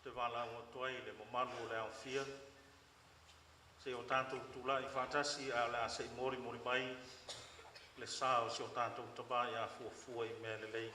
Te valaau atu ai i le mamalu o le aofia se i o tatou tulai faatasi ae o le a se i molimoli mai le sa o si o tatou tama ia fuafua i mea lelei.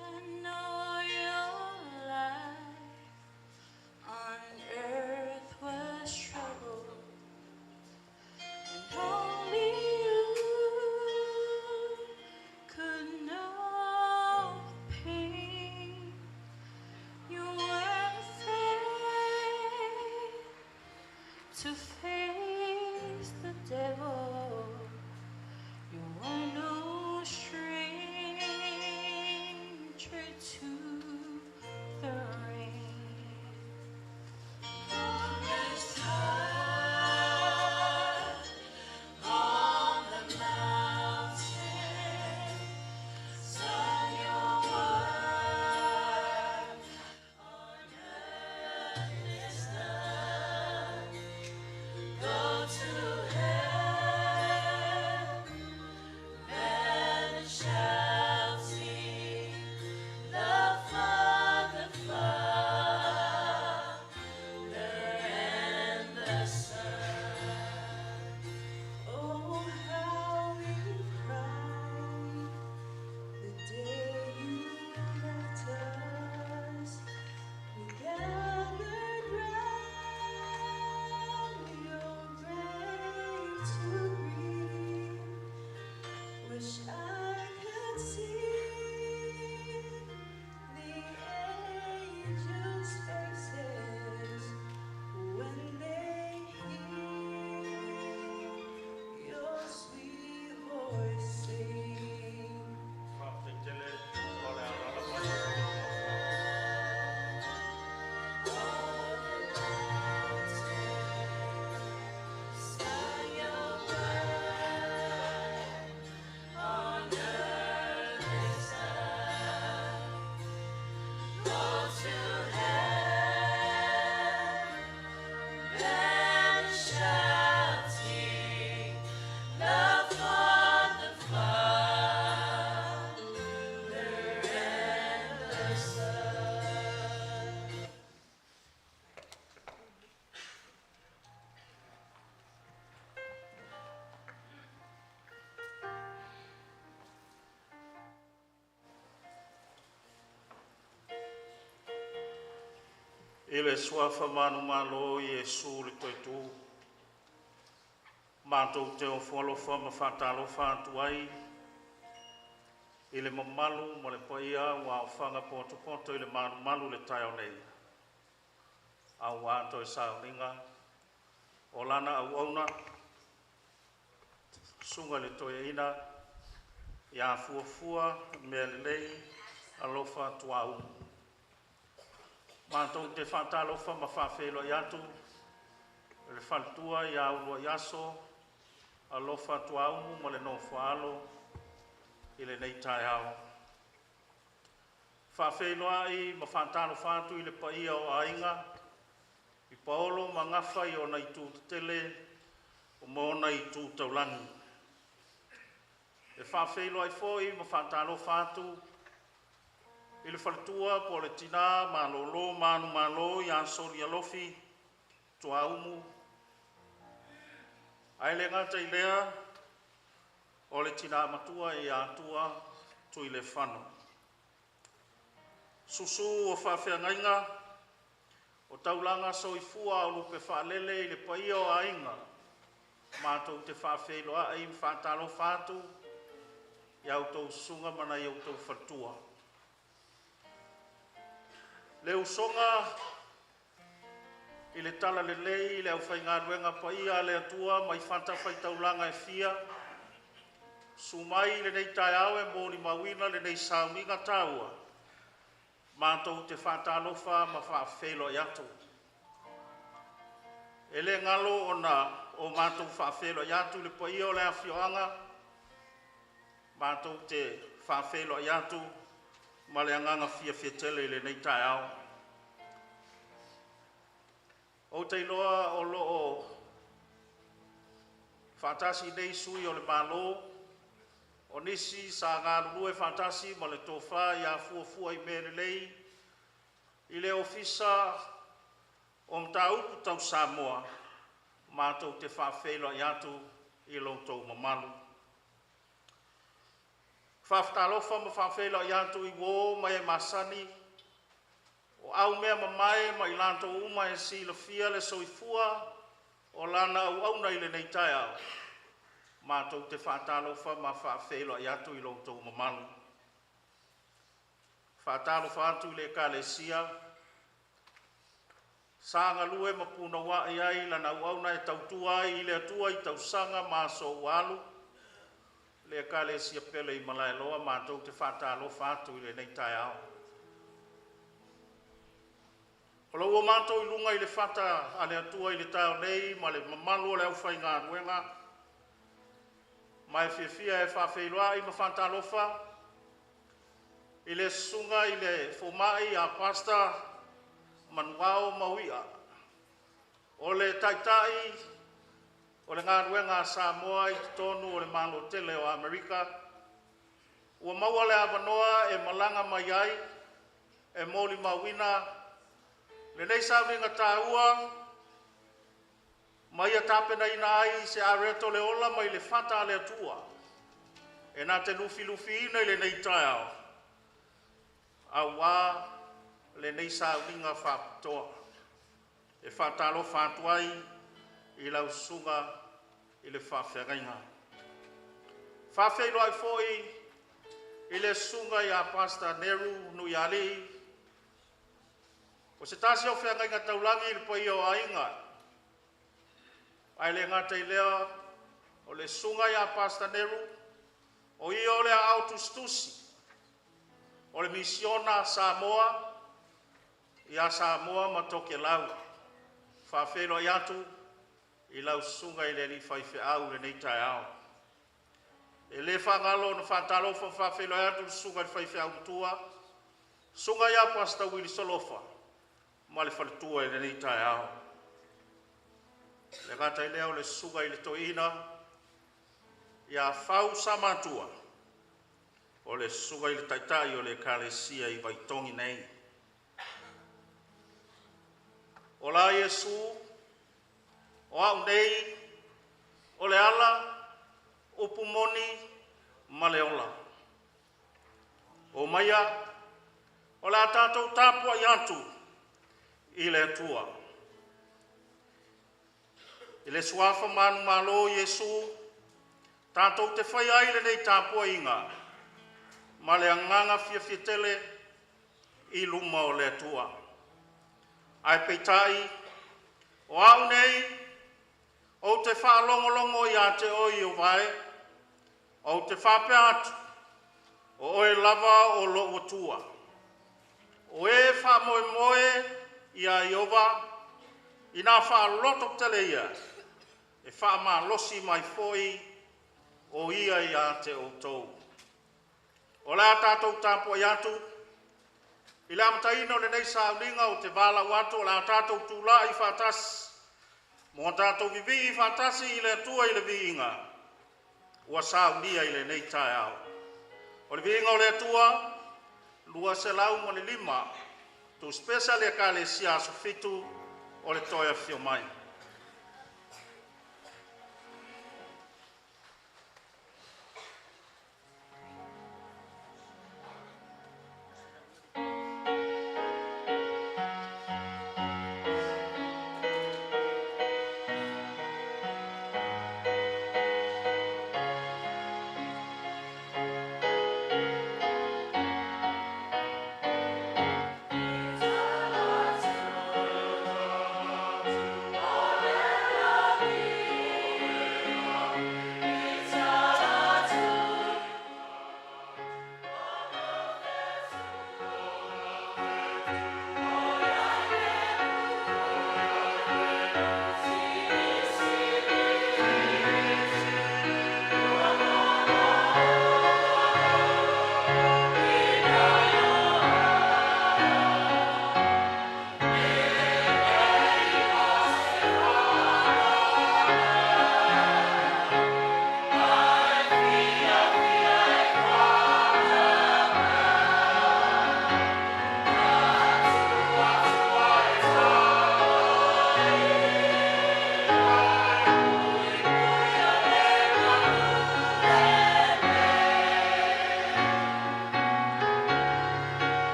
I know your life on earth was troubled, and only you could know the pain. You weren't afraid to face the devil. You were no stranger to the rain. On this high, on the mountain, sun your work on earth is done. Go to heaven and shall see the Father, Father, and the Son. Oh, how we cried the day you left us. We gathered round your grave to grieve. Wish I could see the angels' faces when they hear your sweet voice sing. Faafetai tele o le alaala mai o le nofoa. On the mountain, sang your word on earth is done. Go to heaven and shouting, the Father, Father, and the Son. I le suafa manumalo o Iesu le Toetū, matou te ofo alofa ma faatalofa atu ai i le mamalu ma le paia ua aofaga potopoto i le malumalu i le taeao nei, auā toe sauniga o lana auauna, susuga i le toeaina ia Fuafua Mea Lelei Alofa Tuaau. Matou te faatalofa ma faafeiloai atu i le faletua ia Uluaiaso Alofa Tuaumu ma le nofo a alo i lenei taeao. Faafeiloai ma faatalofa atu i le paia o Aiga, i paolo ma gafa i ona itu tetele ma ona itu taulagi. E faafeiloai foi ma faatalofa atu i le faletua po o le tina malolo manumalo ia Soli Alofi Tuaumu, ae le gata i lea o le tina matua ia Atua Tuilefano. Susu o faafeagaiga o taulaga soifua au lupe faalele i le paia o aiga, matou te faafeiloai ma faatalofa atu i a outou susuga ma nai outou faletua. Le usoga i le Talalelei i le aufaigaluega paia a le Atua mai fatafaitaulaga e fia, susu mai i lenei taeao e molimauina lenei sauniga taua, matou te faatalofa ma faafeiloai atu. E le galo ona o matou faafeiloai atu i le paia o le afioaga, matou te faafeiloai atu ma le agaga fiafia tele i lenei taeao. Ou te iloa o lo o faatasi nei sui o le Malo, o nisi sa galulue faatasi ma le tofa ia fuafua i mea lelei i le Ofisa o Mataupu Tau Samoa, matou te faafeiloai atu i lo outou mamalu. E faatalofa ma faafeiloai atu i uo ma e masani o aumeamamae ma i latou uma e silafia le soifua o lana auauna i lenei taeao, matou te faatalofa ma faafeiloai atu i lo outou mamalu. E faatalofa atu i le Ekalesia sa galue ma punouai ai lana auauna e tautua ai i le Atua i tausaga ma aso ua alu, le Ekalesia pele i Malaeloa, matou te faatalofa atu i lenei taeao. O lo ua matou i luga i le fata a le Atua i le taeao nei ma le mamalu o le aufaigaluega, ma e fiafia e faafeiloai ma faatalofa i le susuga i le fomai ia Pastor Manuao Mauia, o le taitai o le galuega a Samoa i totonu o le Malo tele o Amerika, ua maua le avanoa e malaga mai ai e molimauina lenei sauniga taua ma ia tapenaina ai se areto le ola mai le fata a le Atua e na te lufilufiina i lenei taeao aua lenei sauniga faapitoa. E faatalofa atu ai i lau susuga i le faafeagaiga. Faafeiloai foi i le susuga ia Pastor Neru Nuialii, o se tasi o feagaiga taulagi i le paia o aiga, ae le gata i lea o le susuga ia Pastor Neru, o ia o le aao tusitusi o le misiona a Samoa ia Samoa ma Tokelau. Faafeiloai atu i lau susuga i le alii faifeau i lenei taeao. E le faagalo ona faatalofa ma faafeiloai atu le susuga i le faifeau matua, susuga ia Pastor Uili Solofa ma le faletua i lenei taeao. E le gata i lea o le susuga i le toeaina ia Fau Samatua, o le susuga i le taitai o le Ekalesia i Vaitogi nei. Ola Iesu, o au nei o le ala, upu moni ma le ola. Omaia, o le a tatou tapuai atu i le Atua. I le suafa manumalo o Iesu, tatou te faia ai lenei tapuaiga ma le agaga fiafia tele i luma o le Atua. Ae peitai, o au nei ou te faalogologo ia te oe Ieova e, ou te faapea atu, o oe lava o lou Atua. O e faamoemoe ia Ieova, ina faalototele ia, e faamalosi mai foi o ia ia te outou. O le a tatou tapuai atu i le amataina o lenei sauniga, ou te valaau atu o le a tatou tulai faatasi mo tatou vivii faatasi i le Atua i le viiga ua saunia i lenei taeao. O le viiga o le Atua 205, tusipesa a le Ekalesia Aso Fitu o le toe afio mai. Atu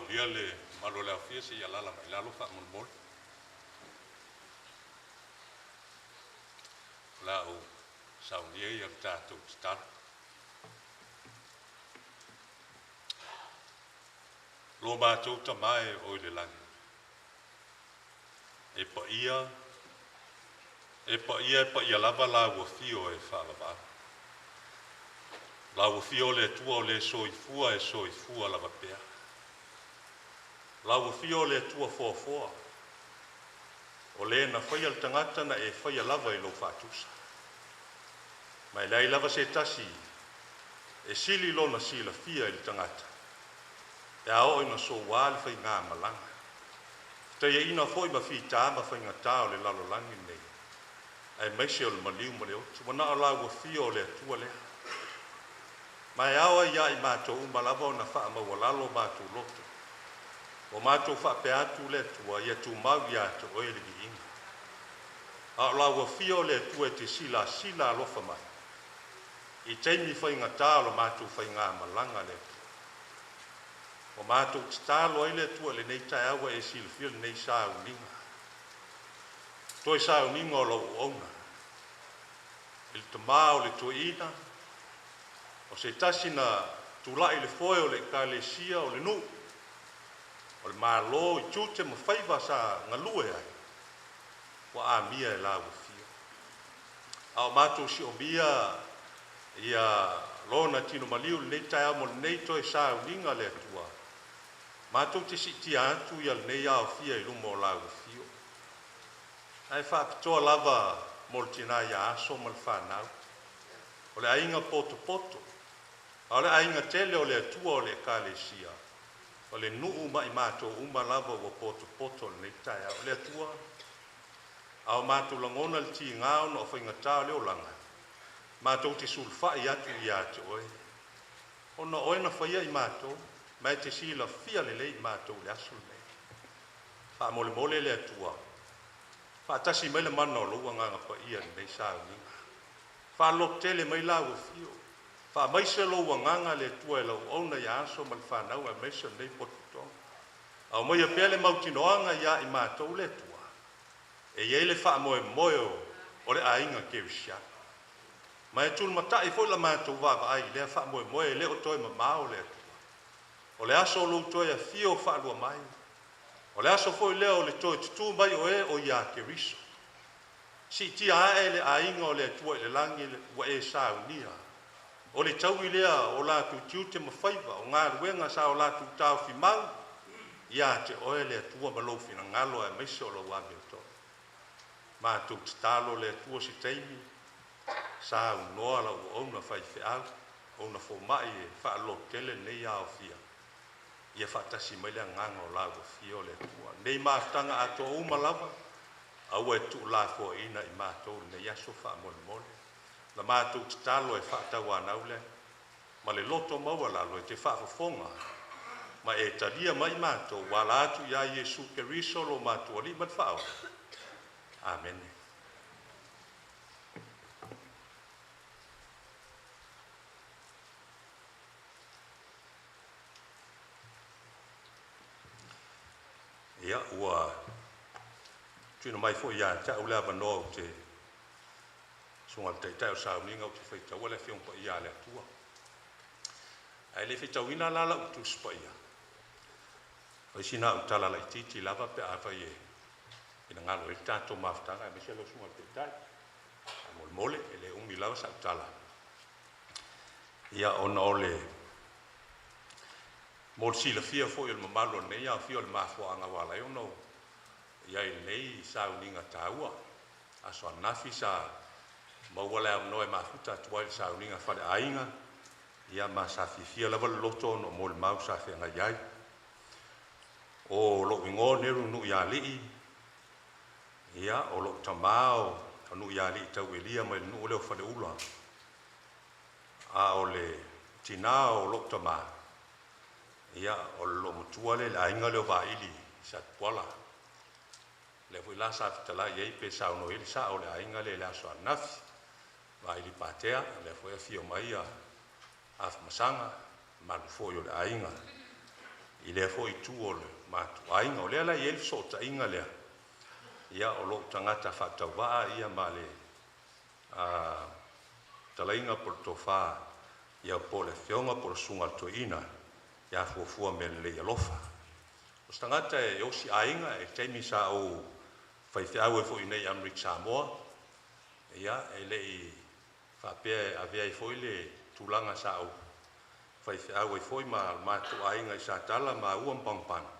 Laulia le mamalu o le aofia seia alaala mai i lalo faamolemole. O le a ou saunia le tatou tatalo. Lo matou Tama e oo i le lagi, e paia, e paia, e paia lava lau Afio e faavavau. Lau Afio o le Atua o le soifua e soifua lava pea. Lau Afio o le Atua foafoa, o le na faia le tagata na e faia lava i lou faatusa. Ma e leai lava se tasi e sili lona silafia i le tagata, pe a oo ina soua le faigamalaga. Fetaiaina foi ma fita ma faigata o le lalolagi lenei, aemaise o le maliu ma le oti. Ua na o lau afio o le Atua lea. Ma e ao ai ia i matou uma lava ona faamaualalo o matou loto. Ua matou faapea atu le Atua, ia tumau ia te oe le viiga. A o lau afio o le Atua e te silasila alofa mai i taimi faigata o la matou faigamalaga le Atua. Ua matou tatalo ai le Atua i lenei taeao ua e silafia lenei sauniga. Toe sauniga o lau auauna i le tama o le toeaina, o se tasi na tulai le foe o le Ekalesia, o le nuu, o le Malo i tiute ma faiva sa galue ai, ua amia e lau afio. A o matou siomia ia lona tino maliu i lenei taeao mo lenei toe sauniga le Atua, matou te siitia atu ia lenei aofia i luma o lau afio. Ae faapitoa lava mo le tina ia Aso ma le fanau. O le aiga potopoto, a o le aiga tele o le Atua o le Ekalesia, o le nuu ma i matou uma lava ua potopoto i lenei taeao. Le Atua, a o matou lagona le tiga ona o faigata o le olaga, matou te sulufai atu ia te oe, ona o oe na faia i matou, ma e te silafia lelei i matou i le aso lenei. Faamolemole le Atua, faatasi mai le mana o lou agaga paia i lenei sauniga. Faalototele mai lau afio, faamaise lou agaga le Atua e lau auauna ia Aso ma le fanau aemaise o lenei potopotoga. Aumaia pea le mautinoaga ia i matou le Atua, e i ai le faamoemoe o le aiga kerisiano. Ma e tulimatai foi la matou vaavaai i lea faamoemoe e le o toe mamao le Atua. O le aso o lou toe afio faalua mai, o le aso foi lea o le toe tutū mai o e o ia Keriso. Siitia ae le aiga o le Atua i le lagi ua e saunia. O le taui lea o latou tiute ma faiva, o galuega sa o latou taofimau, ia te oe le Atua ma lou finagalo aemaise o lou amiotonu. Matou tatalo le Atua se taimi, saunoa lau auauna faifeau, auauna fomai e faalototele lenei aofia, ia faatasi mai le agaga o lau afio le Atua. Nei mafutaga atoa uma lava, aua e tuulafoaiina i matou lenei aso faamolemole. La matou tatalo e faatauanau lea, ma le loto maualalo e te faafofoga, ma e talia mai matou, ua ala atu ia Iesu Keriso lo matou Alii ma le Faaola. Amene. Ia, ua tuuina mai foi ia te au le avanoa ou te susuga i le Taitai o le sauniga ou te faitaua le Afioga Paia a le Atua. Ae le faitauina la lau Tusi Paia, fai sina au tala laitiiti lava pe afai e finagalo ai le tatou mafutaga aemaise lau susuga i le Taitai. Faamolemole, e le umi lava sau tala. Ia, ona o le mo le silafia foi o le mamalu o lenei aofia o le mafuaaga ua ala ai ona i ai i lenei sauniga taua. Aso ananafi sa maua le avanoa e mafuta atu ai i le sauniga faleaiga, ia ma sa fiafia lava le loto ona o molimau sa feagai ai. O lou igoa o Neru Nuuialii, ia, o lou tama o Nuuialii Tauelia mai le nuu lea o Faleula, a o le tina o lou tama, ia, o le loomatua lea i le aiga lea o Vaili i Satupuala. Lea foi la sa fetalai ai pe saunoa i ai le sao o le aiga lea i le aso ananafi, Vaili Patea, lea foi afio mai Afamasaga, mamalu foi o le aiga. i lea foi itu o le matou aiga. O lea la e i ai le fesootaiga lea, ia o lou tagata faatauvaa ia ma le fetalaiga po o le tofa ia po o le afioga po o le susuga i le toeaina ia Fuafua Mea Lelei Alofa. O se tagata e osi aiga i le taimi sa ou faifeau ai foi iinei i Amerika Samoa, ia e le i faapea e avea ai foi le tulaga sa ou faifeau ai foi ma le matou aiga i Satala ma Maua ma Pagopago,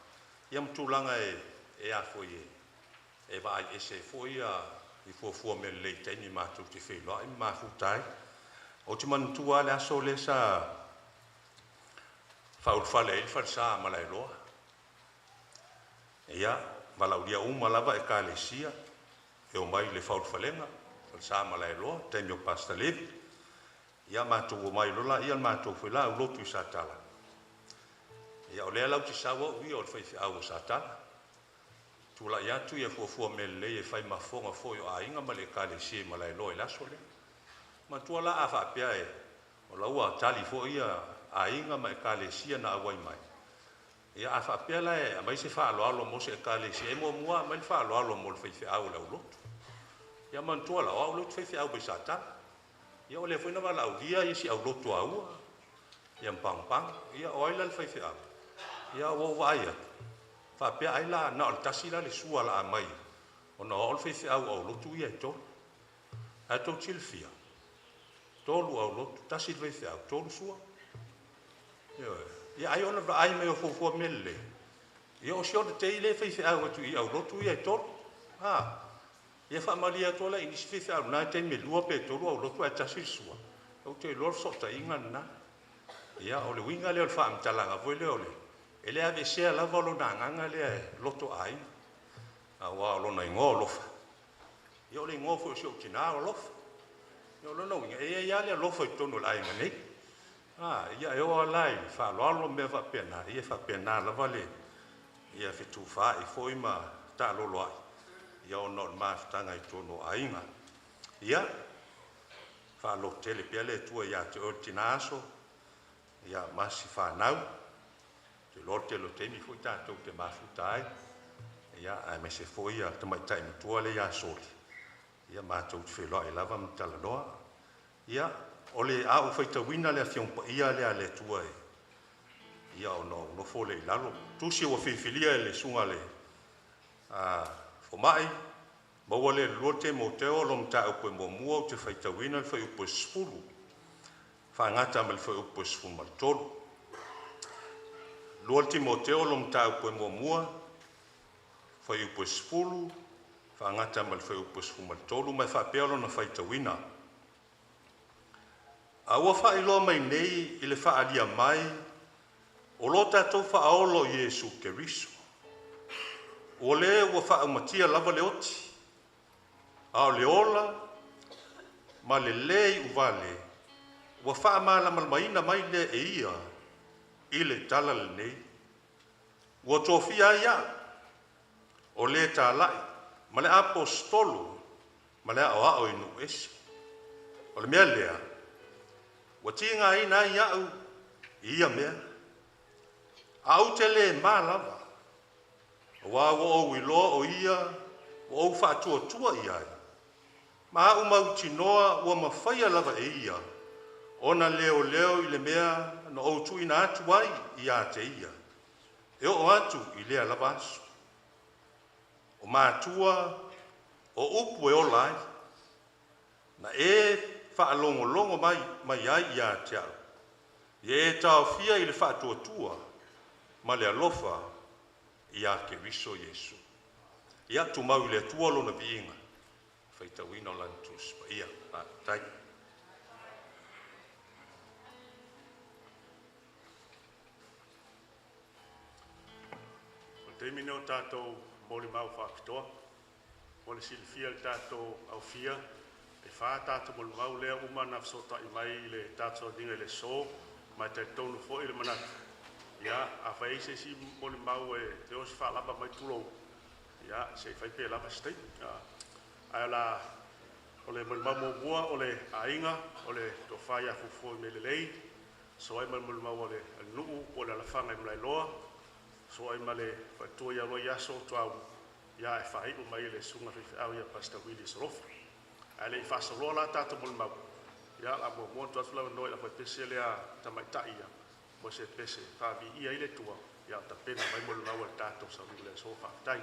ia ma tulaga e a foi e vaai ese ai foi i Fuafua Mea Lelei i taimi matou te feiloai ma mafuta ai. Ou te manatua lava le aso lea sa faaulufale ai le falesa Malaeloa. Ia, valaaulia uma lava ekalesia e omai i le faaulufalega falesa Malaeloa, taimi o Pastor Levi. Ia matou omai loa laia le matou foi la aulotu i Satala. Ia o lea la ou te sau au ia o le faifeau o Satala. Tulai atu ia Fuafua Mea Lelei e fai ma fofoga foi o aiga ma le ekalesia i Malaeloa i le aso lea. Matua la a faapea e o la ua tali foi ia aiga ma ekalesia na auai mai. Ia a faapea la e aumai se faaaloalo mo se ekalesia, e muamua aumai le faaaloalo mo le faifeau o le aulotu. Ia manatua la, o au lea ou te faifeau mai Satala. Ia o lea foi na valaaulia ia si aulotu a ua, ia ma Pagopago. Ia o ai la le faifeau? Ia ua ou vaai atu, faapea ai la na o le tasi la le sua la aumai, ona o au le faifeau o aulotu ia e tolu. Ae tou silafia, tolu aulotu, tasi le faifeau, tolu sua. Ioe. Ia ai ona vaai mai o Fuafua Mea Lelei, ia o si ona tei lea e faifeau atu i aulotu ia e tolu. Ia faamalie atu la i nisi faifeau na taimi e lua pe tolu aulotu ae tasi le sua, ou te iloa le fesootaiga lena. Ia o le uiga lea o le faamatalaga foi lea o le, e le aveesea lava lona agaga lea e loto aiga. Aua o lona igoa o Lofa, ia o le igoa foi o si ou tina o Alofa. Ia o lona uiga, e i ai lava le alofa i totonu o le aiga nei. Ia e oo lava la i le faaaloalo ma mea faapena, ia e faapena lava le ia fetufaai foi ma taalolo ai, ia ona o le mafutaga i totonu o aiga. Ia, faalototele pea le Atua ia te oe le tina aso, ia ma si fanau, te iloa le tele o taimi foi tatou te mafuta ai, ia aemaise foi ia tamaitai matua lea ia Soli, ia matou te feiloai lava ma talanoa. Ia, o le a ou faitauina le Afioga Paia lea a le Atua e ia ona ou nofo lea i lalo. Tusi ua filifilia e le susuga le fomai, maua lea i le 2 Timoteo lo mataupu e muamua ou te faitauina le fuaiupu e 10, faagata ma le fuaiupu e 13. 2 Timoteo lo mataupu e muamua, fuaiupu e 10, faagata ma le fuaiupu e 13, ma e faapea lona faitauina. A ua faailoa mai nei i le faaalia mai o lo tatou faaolo i Iesu Keriso. Ua le ua faaumatia lava le oti, a o le ola ma le lē iuvale ua faamalamalamaina mai lea e ia i le tala lenei. Ua tofia ai au, o le talai ma le aposetolo ma le aoao i nuu ese. O le mea lea, ua tigaina ai au i ia mea. A ou te le ma lava, aua ua ou iloa o ia ua ou faatuatua i ai, ma au mautinoa ua mafaia lava e ia, ona leoleo i le mea na ou tuuina atu ai ia te ia, e oo atu i lea lava aso. O matua o upu e ola ai, na e faalogologo mai ai ia te au, ia e taofia i le faatuatua ma le alofa ia Keriso Iesu. Ia tumau i le Atua lona viiga, faitauina o lana Tusi Paia. Faafetai. O le taimi lenei o tatou molimau faapitoa. Mo le silafia e le tatou aufia, e fa tatou molimau lea uma na fesootai mai i le tatou sauniga i le aso, ma e talitonu foi le manatu, ia, afai ai se isi molimau e te osi faalava mai tulou, ia, se i fai pe lava se taimi. Ae o le molimau muamua o le aiga, o le tofa ia Fuafua Mea Lelei, so ai ma le molimau a le nuu po o le alafaga i Malaeloa, Sosoo ai ma le faletua ia Loiaso Tuauu, ia ae faaiu mai e le susuga i le faifeau ia Pastor Willie Solofa. Ae le i faasoloa la tatou molimau, ia o le a muamua ona tuu atu le avanoa i le aufaipese lea tamaitai ia, mo se pese e faaviia ai le Atua, ia o tapena mai molimau a le tatou sauniga i le aso. Faafetai.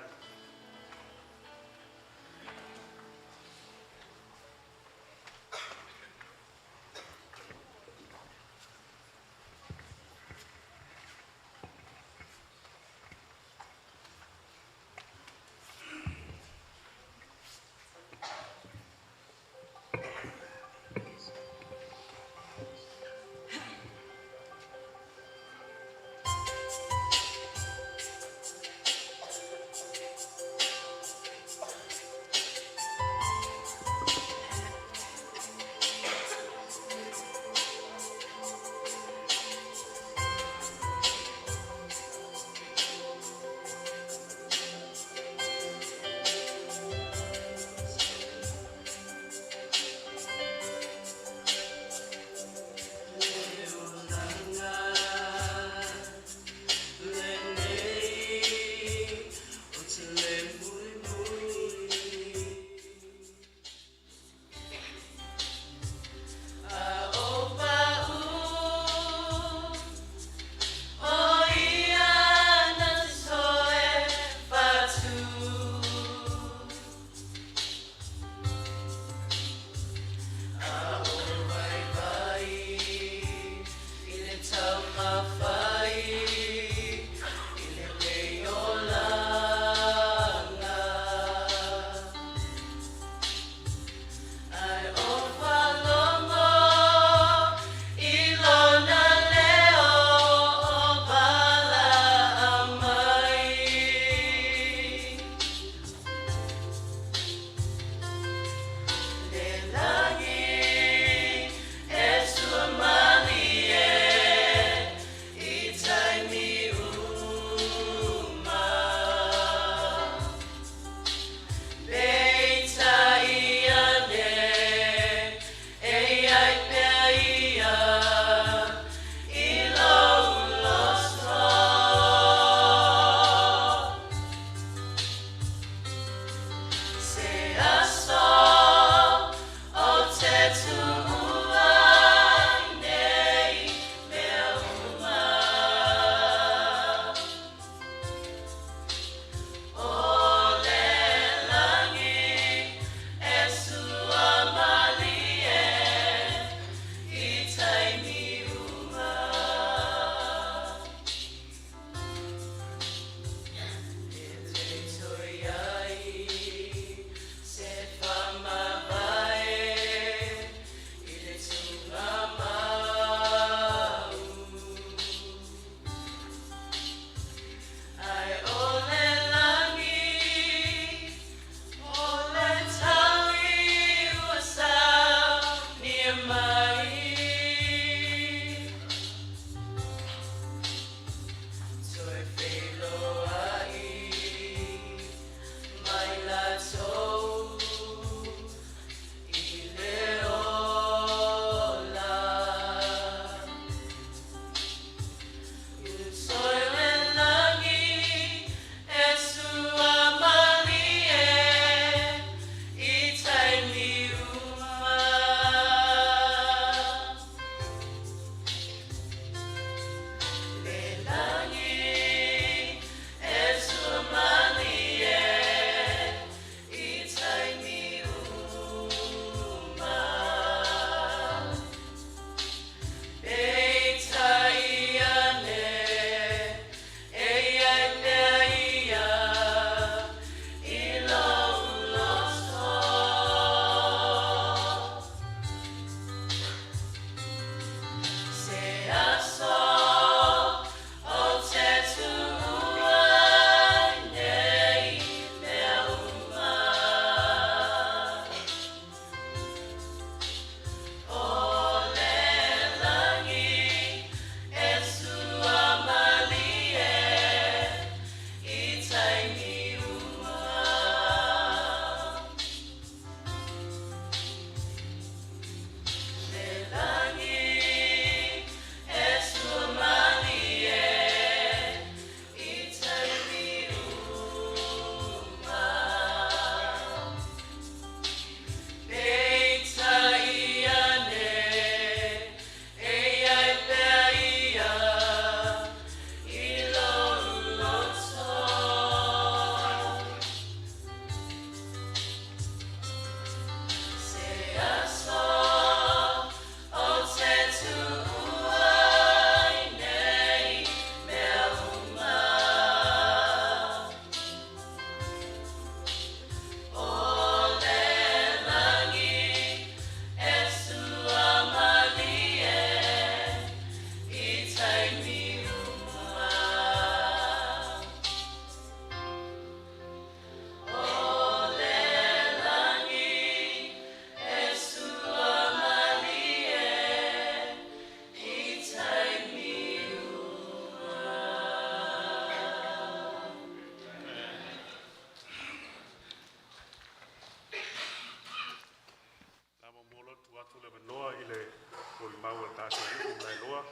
tatou nuu i Malaeloa,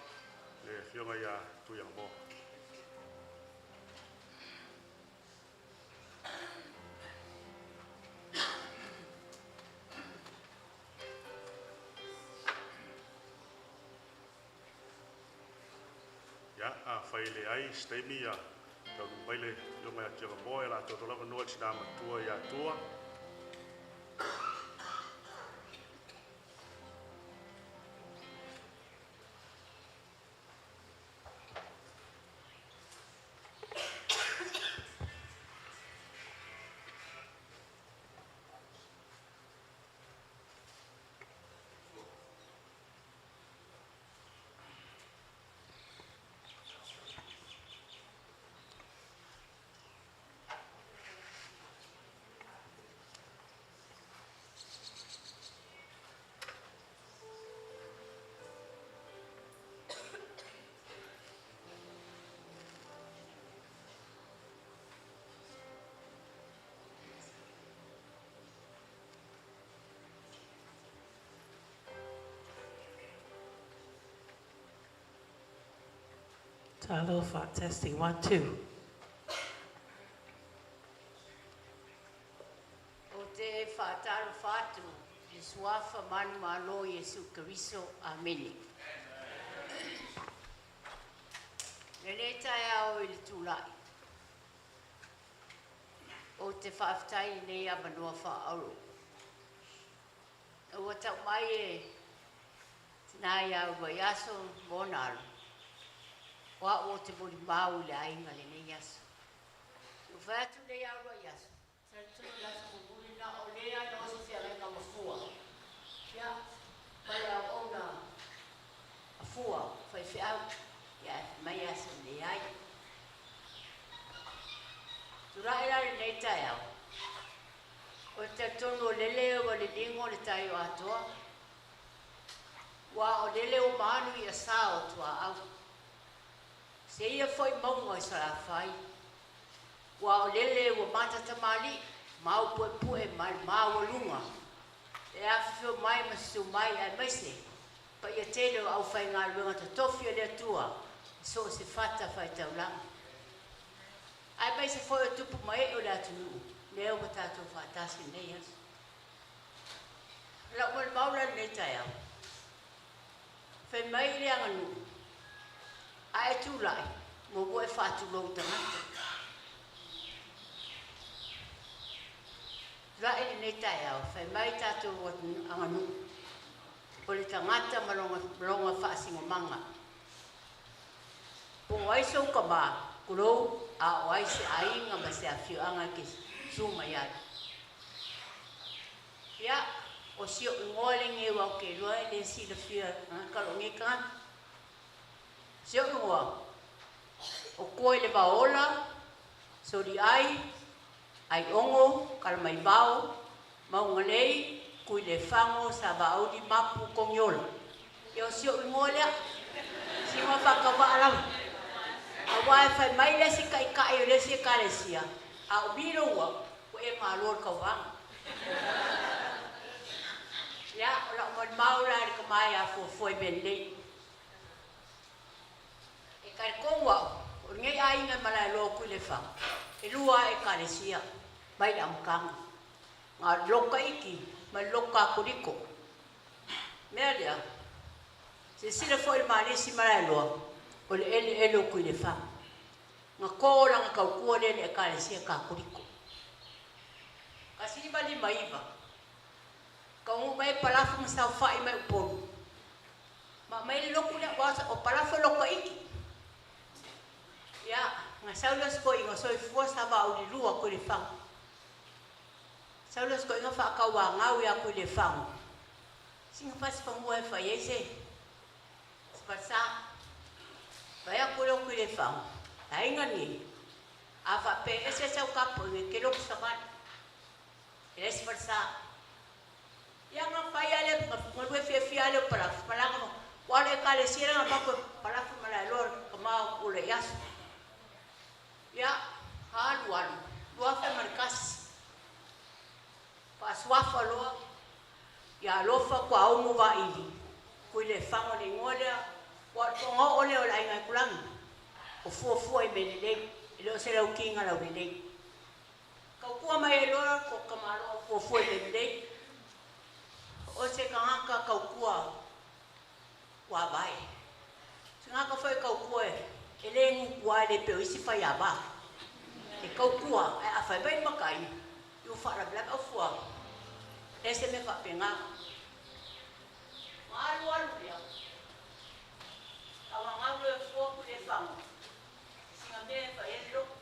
le Afioga ia Tuiamoa. Ia, afai e leai, se taimi ia taunuu mai le Afioga ia Tuiamoa, ia o le a tuu atu le avanoa i le Tina Matua ia Tua. Talofa, testing, 1, 2. Ou te faatalofa atu i le Suafa manumalo o Iesu Keriso. Amene. Lenei taeao i le tulai, ou te faafetai i lenei avanoa faaauro. Ua tau mai e tina ia Uluaiaso ma ona alo, o au ou te molimau i le aiga i lenei aso. Ua fai atu nei ia Uluaiaso, talitonu le aso mulimuli lena o lea na oso feagaiga ma fua. Ia, ma le auauna a fua, faifeau, ia ae fai mai aso leai. Tulai la lenei taeao, o le talitonu o lele ua liligo le tai o Atoa, ua o lele ua maanu i asa o tuaau. Se ia foi mauga i Salafai, ua o lele ua mata tamalii, mau puepue ma le maualuga, e afifio mai ma susu mai aemaise paia tele o aufaigaluega totofi a le Atua i so o se fata faitaulaga. Aemaise foi o tupu ma ee o le atunuu, lea ua tatou faatasi i lenei aso. O lau molimau la i lenei taeao, fai mai le aganuu, a e tulai, muamua e faatulou i tagata. Tulai lenei taeao, fai mai tatou aganuu, o le tagata ma lona faasinomaga. Po o ai sou tama, tulou, a o ai se aiga ma se afioaga e te susu mai ai. Ia, o si ou igoa lenei aua ou te iloa e le silafia e tagata lou nei tagata. Si ou igoa, o Koelevaola, Soliai, Aiogo, Kalamaivao, Maugalei, Tuilefago, Savauli, Mapu, Kogiola. Ia o si ou igoa lea, sina faatauvaa lava. Aua e fai mai le isi taitai o le isi ekalesia, a o milo ua, ua e malo i le tauvaga. Ia, o lau molimau la i le tama ia fuafua i mea lelei. E talitonu au, o lenei aiga e malaeloa o Tuilefaga, e lua lava ekalesia mai le amataga, na o le lotu Taiti ma le lotu Katoliko. O le mea lea, silasila foi i le Malisi Malaeloa, o le eleele o Tuilefaga. Na to lana tautua lea i le ekalesia Katoliko. 1959, taunuu mai ai Palafu ma saofai mai Upolu, ma aumai le lotu lea, aua o Palafu e lotu Taiti. Ia, na sau lea o si toeaina soifua Savauli 2 Tuilefaga. Sau lea o si toeaina faatauanau ia Tuilefaga, sina fasi fanua e fai ai se falesa. Fai atu lea o Tuilefaga, le aiga lenei, a faapea e ese sau tapuaiga, e te lotu savali, e leai se falesa. Ia na fai lava lea, galue fiafia lava lea o Palafu, malaga ma, aua o le ekalesia lea na matou e Palafu ma Malaeloa, le tama o Uluaiaso. Ia, alu alu, 2001, faasuafa loa ia Alofa Tuaumu Vaili, Tuilefaga o le igoa lea, ua o le togaoo lea o le Aiga Aitulagi, o fuafua i mea lelei, e le o se lauti na laulelei. Tautua mai ai loa ko tamaloa fuafua i mea lelei, o se tagata tautua ua vae. Se tagata foi tautua e le gutua e le pei o isi faiava. E tautua ae a fai mai le matai, ua faalavelave au fua. E se mea faapena. Ma alu alu lea, tauagau loa e fua Tuilefaga, sina mea e fai ai le lotu.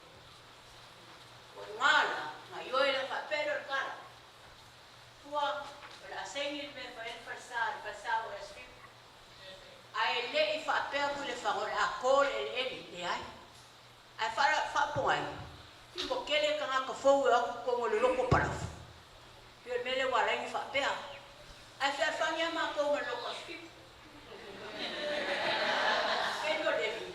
O i ina la, gaoioi lea faapea lea o le tala. Fua, o le a saini le mea e fai ai le falesa, le falesa ua i Aso Fitu. Ae le i faapea Tuilefaga o le a to le eleele, leai. Ae faafofoga ai, ua tele tagata fou e o atu i totonu o le lotu o Palafu. Pei o le mea lea ua ala ai ona faapea. Ae fealofani lava matou ma le lotu Aso Fitu. Taimi o Levi,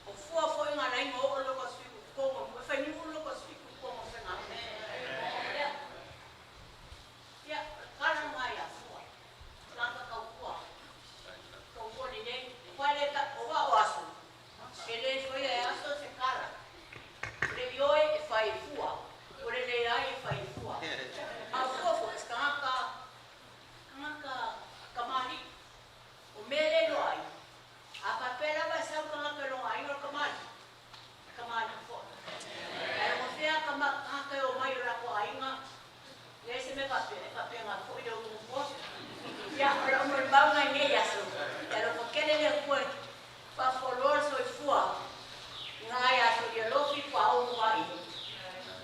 o fua foi na ala ai ona oo le lotu Aso Fitu i totonu o nuu, e fai nuu le lotu Aso Fitu i totonu o faigamalo. Ia, o le tala lena ia Fua, tagata tautua, tautua lelei. Aua le aua o aso, e le faia e aso se tala. O le ioe e fai e fua, o le leai e fai e fua. A o fua foi, o se tagata, tagata tamalii. O mea le iloa ai, a faapea lava e sau le tagata i lona aiga o le tamalii, tamalii foi. Ae logofea tagata e omai i o latou aiga, leai se mea faapea, e faapena foi le utu. Ia, o lau molimau lena i nei aso, ia alofa tele le Atua e faafualoa le soifua i na ia Solialofi Paolo Vaai,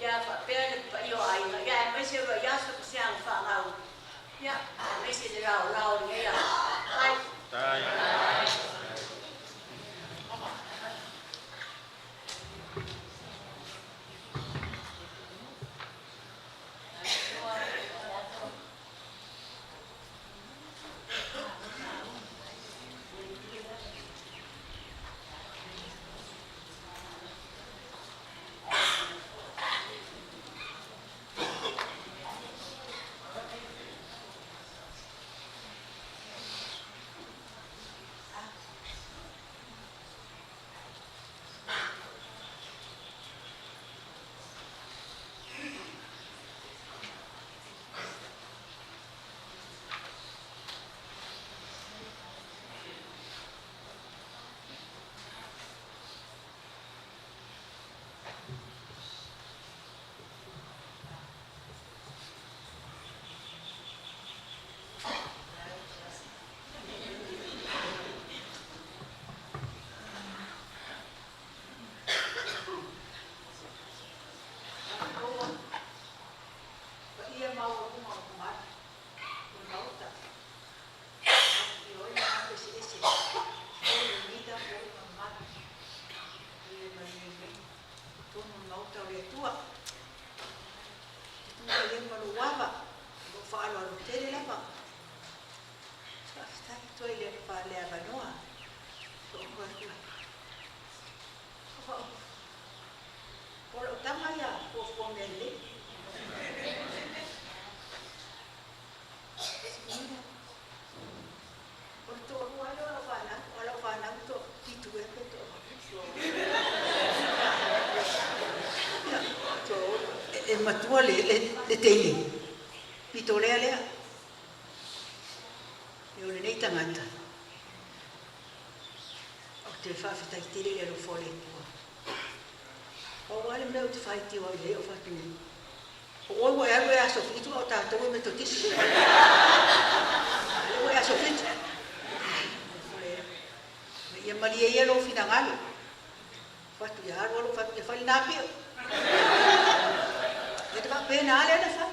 ia faapea le paia o aiga, ia aemaise o le aso ma se aga fanau, ia aemaise le laolao i lenei aso. Faafetai. Paia maualuga o mamalu o le Maota, afifio ai tagata eseese o lenei tapuaiga mamalu e manuia nei i totonu o le Maota o le Atua. Ou te tulai ai ma lou ava ma lou faaaloalo tele lava. Faafetai atu ai i le avanoa. O lau tama ia fuafua mea lelei. O le toalua lea o lau fanau, o lau fanau toafitu ea pe toavalu. E matua le teine, pito lea lea. E o lenei tagata, ou te faafetai tele i le alofa o le Atua. Pau lava le mea ou te faitio ai i ai o fatu nei, o oe ua e alu e aso Fitu a o tatou e Metotisi. A lea ua e aso Fitu. Ia malie ia lou finagalo. Fatu ia alu alu fatu ia fai lena pio. Ia te faapena lea na fai.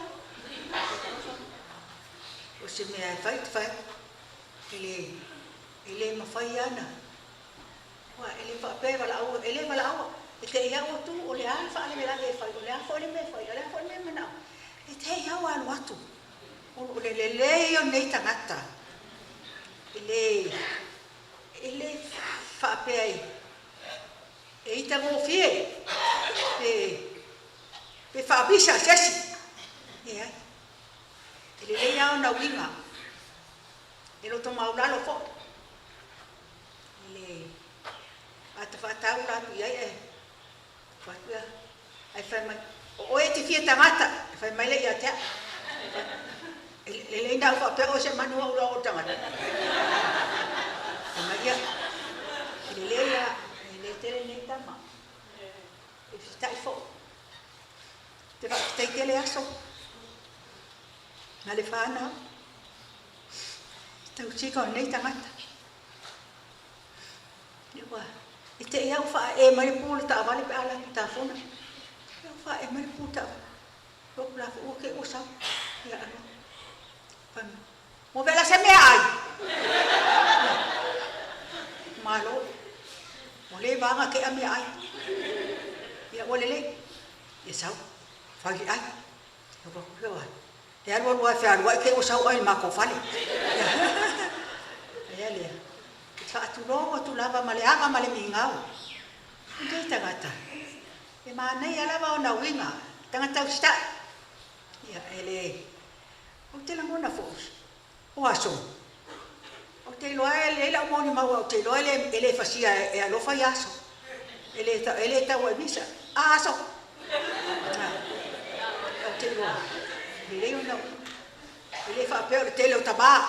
O se mea e fai te fai. E le mafai ana. Ua e le faapea e valaau, e le valaau. E te i au atu o le a le faalavelave e fai, o le a foi le mea e fai, o le a foi le mea e manao. E te i au alu atu. O le lelei o nei tagata. E le faapea e itagofie pe faavisa se isi. E ai. E lelei lava ona uiga. E loto maulalo fo'i i le ata faataula atu i ai ae atu ia ae fai mai, “O oe e te fia tagata.” E fai mai lea ia te a'u, “E lelei ona au faapea oe semeamanu au o le tagata.” Fai mai ia, e lelei a e le tele lenei tama e fesita'i fo'i. Te faafetai tele aso ma le fanau tausiga o lenei tagata. Ua e te i au faaee mai le pu o le taavale pe a alu atu i Tafona. E au faaee mai le pu o le taavale. Ua la foi ua te i ua sau. Ia alo. Fai mai. Ua vela se mea ai. Malo. Ua le vaga ke a mea ai. Ia ua lelei. Ia sau. Fai le ai. E alu alu ai fealuai te i ua sau ai i le matou fale. Ia lea. E faatulou atu lava ma le ava ma le migao. Lenei tagata, e manaia lava ona uiga, tagata usitai. Ia e le, ou te lagona foi, o aso, ou te iloa e lelei lau molimau, ou te iloa e le fasia e alofa ia aso. E le taua i misa. A aso! Ou te iloa, lelei ona uiga. E le faapea o le tele o tamā,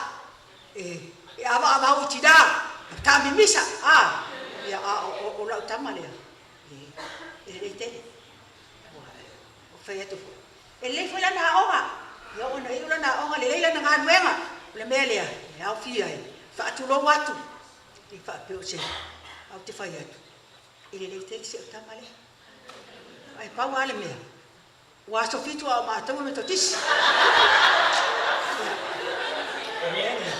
e avaavau i tinā, taamimisa, a, ia a o lau tama lea, e lelei tele. Ua fai atu foi, e lelei foi lana aoga, ia oo ina iu lana aoga, lelei lana galuega. O le mea lea, e aofia ai, faatulou atu, e faapea o se, ae ou te fai atu, e lelei tele si au tama lea. Ae pau lava le mea, ua aso 7 a o matou e Metotisi. O le mea lea,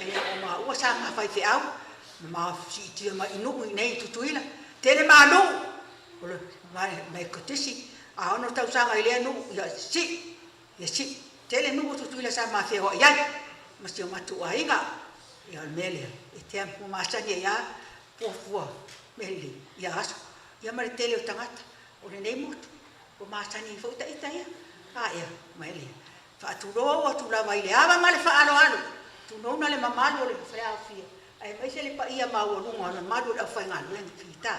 e le o maua sa ma faifeau, ma siitia mai i nuu i inei i Tutuila, tele ma nuu, o le Metotisi, a 6 tausaga i lea nuu, ia sii, ia sii. Tele nuu o Tutuila sa ma feoai ai, ma si o matou aiga. Ia o le mea lea, e te ua masani ai lava fuafua mea lelei, ia aso. Ia ma le tele o tagata o lenei motu, ua masani ai foi ita ia. A ea, mai lea, faatulou atu lava i le ava ma le faaaloalo, tulouna le mamalu o le faleaofia, aemaise le paia maualuga o le mamalu o le aufaigaluega fita.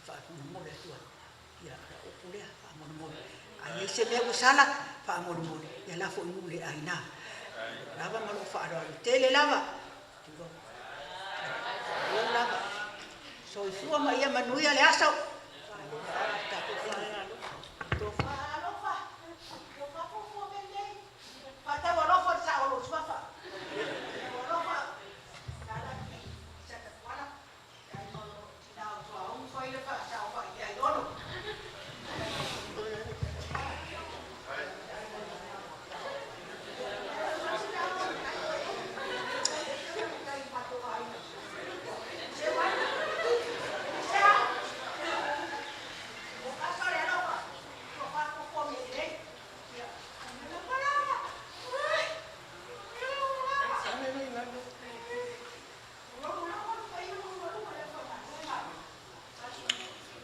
Faamolemole atu ai. Ia, o upu lea, faamolemole. A i ai se mea ua sala, faamolemole, ia lafo i nuu le aina. Lava ma lou faaaloalo tele lava. Tulou. Tulou lava. Soifua ma ia manuia le aso. Faatau alofa le sao o lou suafa. Alofa.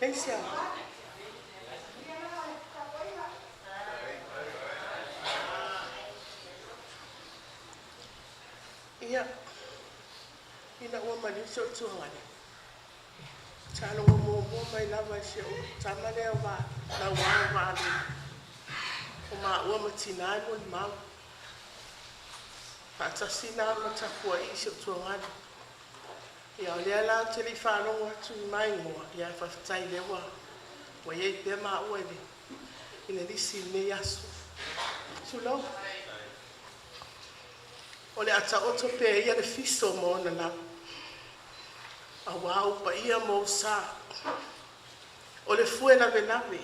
Peisia. Ia, ina ua maliu si ou tuagali, sa logo muamua mai lava i si ou tama lea o Lauao o Vaalele, o maua ma tinā e molimau. Faatasi na ma tapuai i si ou tuagali. Ia o lea la ou te le i faalogo atu i maigoa, ia ae faafetai lea ua i ai pea maua i le lisi i lenei aso. Tulou. O le a taoto pea ia le fiso ma ona lau, auā ou paia ma ou sa. O le fue lavelave,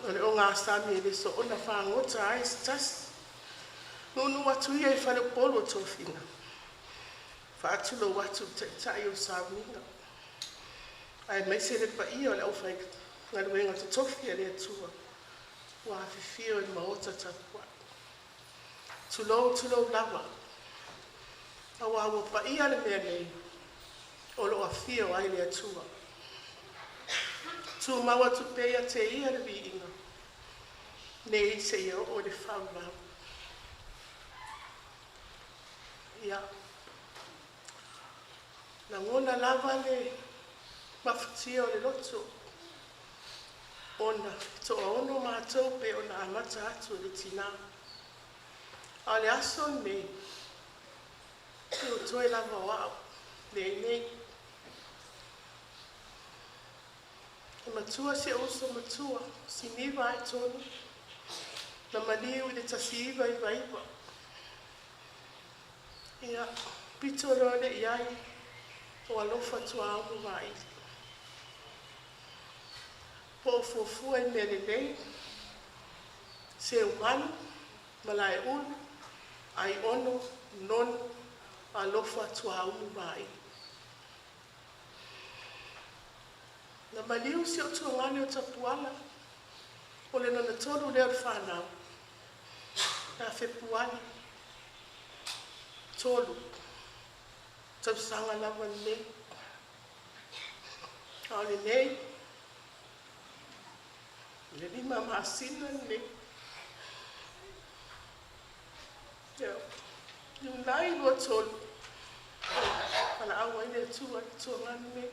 o le ogasami e le soona fagota ai se tasi. Nuunuu atu ia i faleupolu o tofiga, faatulou atu i le taitai o sauniga, aemaise le paia o le aufaigaluega totofi a le Atua ua afifio i le maota tapuai. Tulou, tulou lava, auā ua paia le mea nei o lo o afio ai le Atua. Tumau atu pea ia te ia le viiga, nei seia oo i le faavavau. Ia, lagona lava le mafatia o le loto, ona e toaono matou pe ona amata atu e le tinā. A o le aso lenei, ua toe lava o au lea e i inei. E matua si ou uso matua, Siniva Aitonu, na maliu i le 1999. Ia, pito loa lea i ai o Alofa Tuaulu Vaili. Po o fuafua i mea lelei, Seumanu, Malaeulu, Aiono, Nonu, Alofa Tuaulu Vaili. Na maliu si ou tuagane o Tapuala, o le lona tolu lea o le fanau, ia Fepuari, 3 tausaga lava lenei. A o lenei, le 5 masina lenei. Ia, Iulai 23, valaau ai le Atua i le tuagane lenei.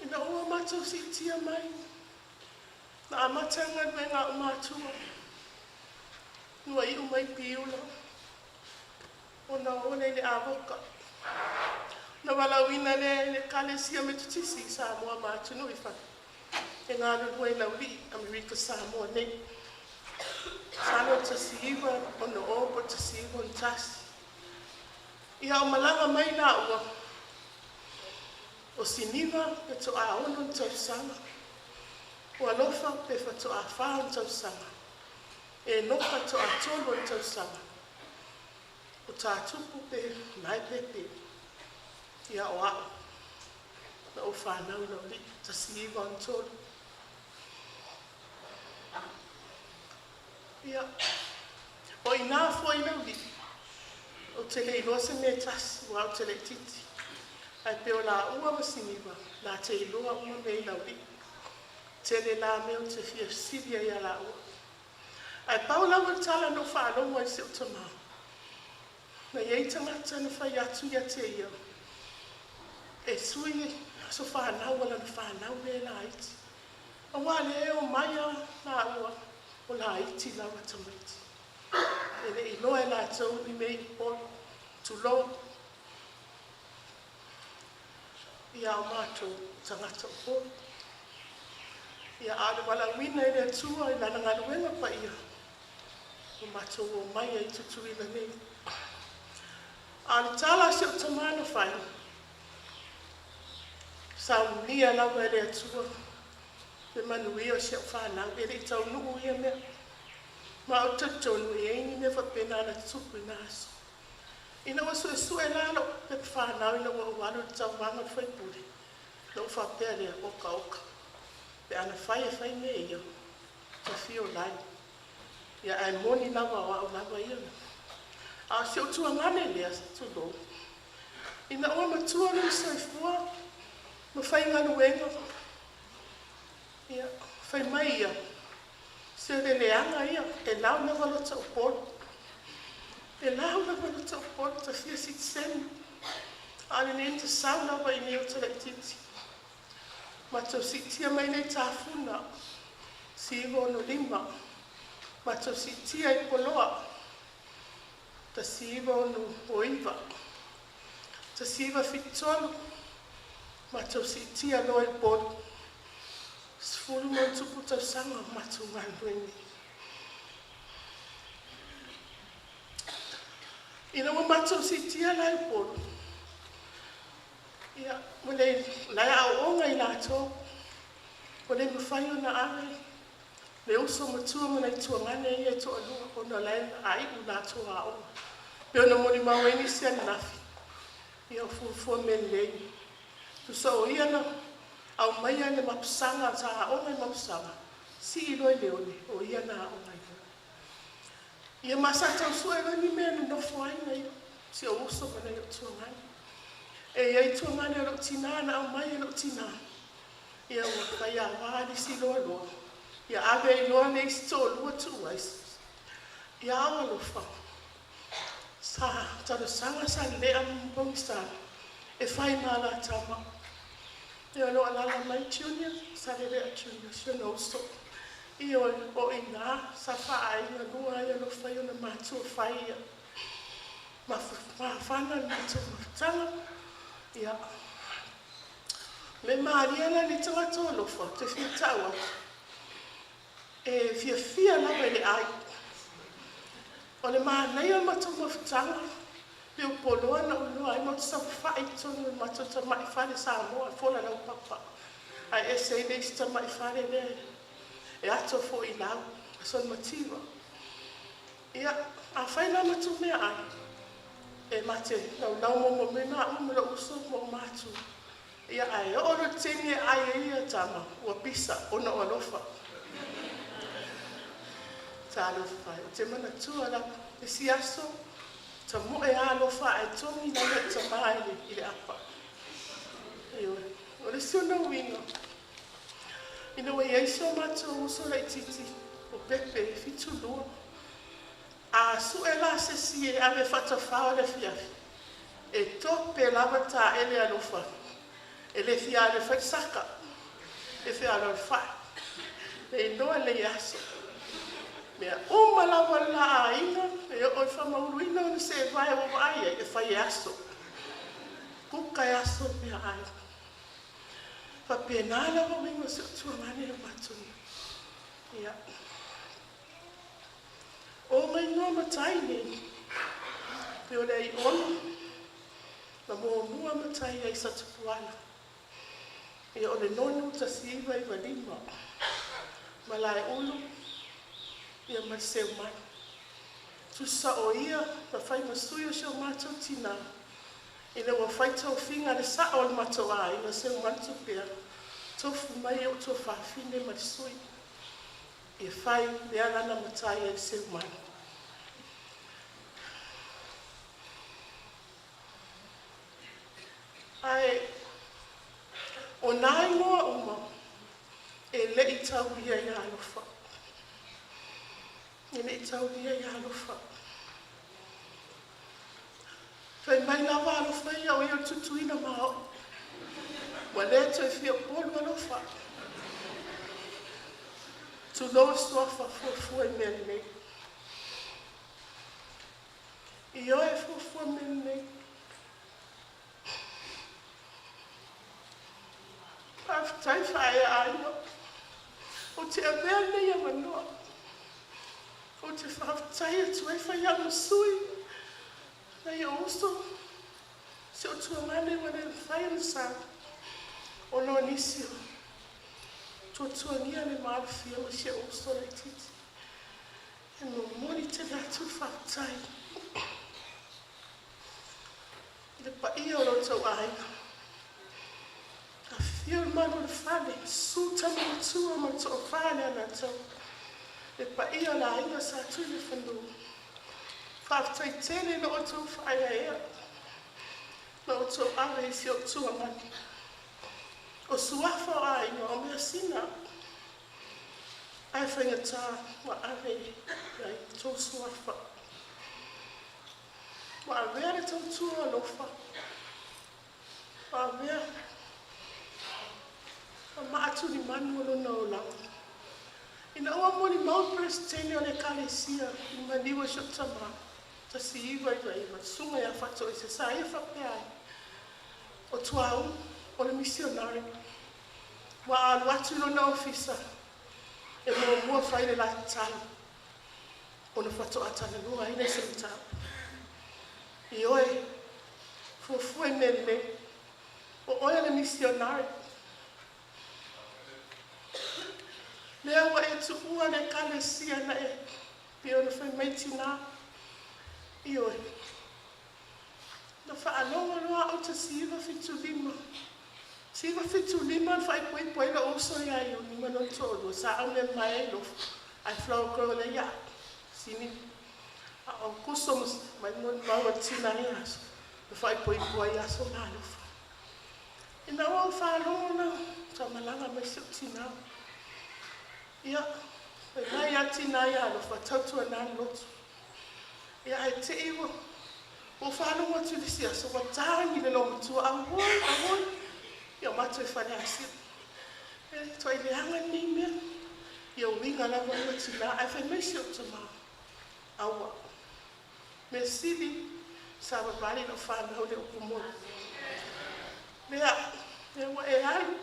Ina ua matou siitia mai, na amata le galuega a ou matua, ua iu mai Piula, ona o lea i le Avoka. Na valaauina lea e le Ekalesia Metotisi i Samoa ma atunuu i fafo e galulue i Laulii, Amerika Samoa nei. Masalo 1960 po o le 1961. Ia o malaga mai laua, o Siniva faatoa 6 tausaga, o Alofa pe faatoa 4 tausaga, Enoka faatoa 3 tausaga, o Tatupu pe naepepe, ia o au, na ou fanau i Laulii, 1963. Ia, o ina foi Laulii, ou te le iloa se mea e tasi, aua ou te laitiiti. Ae pei o laua ma Siniva, la te iloa uma mea i Laulii. Tele la mea ou te fia fesili ai ia laua. Ae pau lava le tala na ou faalogo ai i si ou tamā, na i ai tagata na fai atu ia te ia, e sui aso fanau a lana fanau lea laiti. Aua lea e omai a laua o laiti lava tamaiti. E le iloa e latou ni mea i Upolu, tulou, ia o matou tagata Upolu. Ia a o le valaauina e le Atua i lana galuega paia, ua matou omai ai i Tutuila nei. A o le tala a si ou tamā na fai, saunia lava e le Atua le manuia o si au fanau, e le i taunuu ia mea. Ma ou te talitonu e i ai ni mea faapena na tutupu i na aso. Ina ua suesue la lou pepa fanau ina ua ou alu i le tauvaga o le faipule, na ou faapea lea, oka oka, pe ana fai e fai mea ia, tafio lai. Ia ae moni lava o au lava ia. A o si ou tuagane lea, tulou, ina ua matua lona soifua ma faigaluega, ia, fai mai ia, se o le leaga ia, e lau lava lota Upolu. E lau lava lota Upolu, ta fia sitiseni. A o lenei na sau lava i nei o te laitiiti. Matou siitia mai nei Tafuna, 1965, matou siitia i Poloa, 1969, 1973, matou siitia loa i Upolu, 10+ tausaga o matou galulue nei. Ina ua matou siitia la i Upolu, ia, ua le la e aooga i latou, ua le mafai ona ave le uso matua ma nai tuagane ia e toalua ona la e aiu latou aoga. Pe ona molimau ai nisi ananafi, ia o fuafua mea lelei. Tusa o ia na aumaia le mapusaga, sa aoga i mapusaga, sii loa i Leone, o ia na aoga ai loa. Ia ma sa tau sue loa ni mea e nonofo ai na ia, si ou uso ma nai ou tuagane. E iai tuagane o lou tinā na aumai e lou tinā, ia ua faiāwā le isi loa loa, ia ave ai loa le isi toalua tuu ai. Ia ao alofa, sa talosaga sa lea pogisa e fai ma la tama. Ia o lo o alaala mai Junior, sa lelea Junior, si ona uso. Ioe, o i ina sa faaaiga lua ai alofa i ona matua fai ia. Mafana le matou mafutaga. Ia, me malie la ni tagata o alofa, ou te fia tau atu, e fiafia lava i le ai. O le manaia o le matou mafutaga, pe upoloa na ou iloa ai, matou te saofafai i totonu o le matou tamai fale Samoa e fola laupapa, ae ese ai le isi tamai fale lea e ato foi i lau, aso le mativa. Ia, afai la matou meaai, e ma te laulau muamua mai maua ma lou uso ma ou matua. Ia, ae oo loa i le taimi e ai ai ia tama, ua pisa ona o alofa. Talofa e, ou te manatua lava, le isi aso, tamoe lava alofa ae togi lalo le tama i le apa. Ioe. O le isi ona uiga, ina ua i ai si o matou uso laitiiti o Pepe e 72, a sue la se isi e ave e faatafao i le afiafi, e tope lava taele alofa, e le fia alu e fai le saka, e fia alu e fai, le iloa le aso. Mea uma lava le la aiga, e oo i faamauluina ona seevae ua vaai ai, e fai e aso. Kuka e aso le mea ai. Faapena lava uiga o si ou tuagane le matou. Ia. O ngai matai nei, pe o le ai ono, na muamua matai ai sa tupuala. Ia o le nonu 1995, ma lae ulu, ia ma le seu mai. Tusa o ia, na fai ma sui o si o matou tina, ina ua fai tofiga le sao o le matou aiga seu manu pea, tofu mai o tuafafine ma le sui. Ia fai le alana matai ai le seu manu. Ae o nā igoa uma e le'i taulia ia alofa. E le'i taulia ia alofa. Fai mai lava alofa ia o ia o le tutuina ma o'u. Ua le toe fia upolu alofa. Tulou le suafa fuafua i mea lelei. Ioe fuafua mea lelei. Faafetai faaea aiga. Ou te avea lenei avanoa. Ou te faafetai atu ai fai au ma sui. Nai ou uso. Si ou tuagane ua le mafai ona sau. Ona o nisi o tuatuagia le maalofia ma si ou uso laitiiti. E momoli tele atu le faafetai i le paia o lo outou aiga. Afifio le malu o le fale, susu tama matua ma le toafa le Alataua. Le paia o le aiga sa tui le fanua. Faafetai tele i lo outou faaeaea na outou ave i si ou tuagane. O suafa o aiga o measina, ae faigata ua ave i ai tou suafa. Ua avea le tautua alofa. Ua avea ma maatulimanu o lona olaga. Ina ua molimau le Peresetene o le Ekalesia i le maliu o si ou tamā, 1999, susuga ia Faatoese, sa ia faapea ai, o Tuaau o le misionare, ua alu atu i lona ofisa, e muamua fai le la tatalo, ona faatoa talanoa ai lea i se mataupu. Ioe, fuafua i mea lelei, o oe o le misionare. Lea ua e tuua le ekalesia na e pei ona fai mai tinā. Ioe, na faalogo loa au 1975. 1975 na faaipoipo ai lou uso ia Iuni ma lona toalua, sa aumeamamae ai Lofa, ae flower girl ai au, sini. A o kuso mai molimau a le tina ia aso, na faaipoipo ai aso ma alofa. Ina ua ou faalogo na taumalaga mai si ou tinā. Ia, fai mai a tina ia alofa, tautuana le lotu. Ia ae te i ua ua faalogo atu i le isi aso ua tagi le loomatua, auoi, auoi, ia o matou i Faleasiu. E tuai leaga lenei mea. Ia uiga lava ia o tina ae fai mai si ou tama, aua. Mea sili, savavali lau fanau i le upu moni. Lea, lea ua e alu,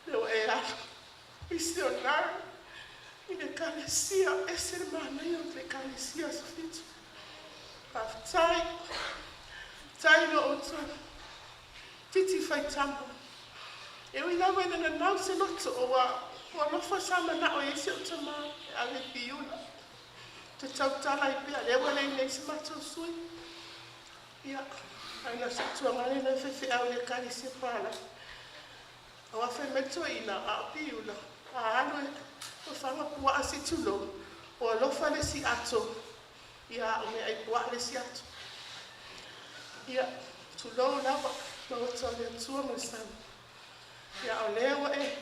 lea ua e alu. Misionare i le Ekalesia, ese le manaia o le Ekalesia Aso Fitu. Faafetai, faafetai i lo outou titi faitama. E ui lava ina nanau se loto ua ua alofa sa manao i ai si ou tama e ave i Piula. Ou te tautala ai pea, lea ua leai nei se matou sui. Ia, ae na o se tuagale lea faifeau i le Ekalesia Papalagi. Aua fai mai le toeaina, a o Piula, a alu e fafaga puaa se i tulou, ua alofa le isi ato, ia a o meaai puaa le isi ato. Ia, tulou lava, Maota o le Atua ma le sami. Ia, o lea ua e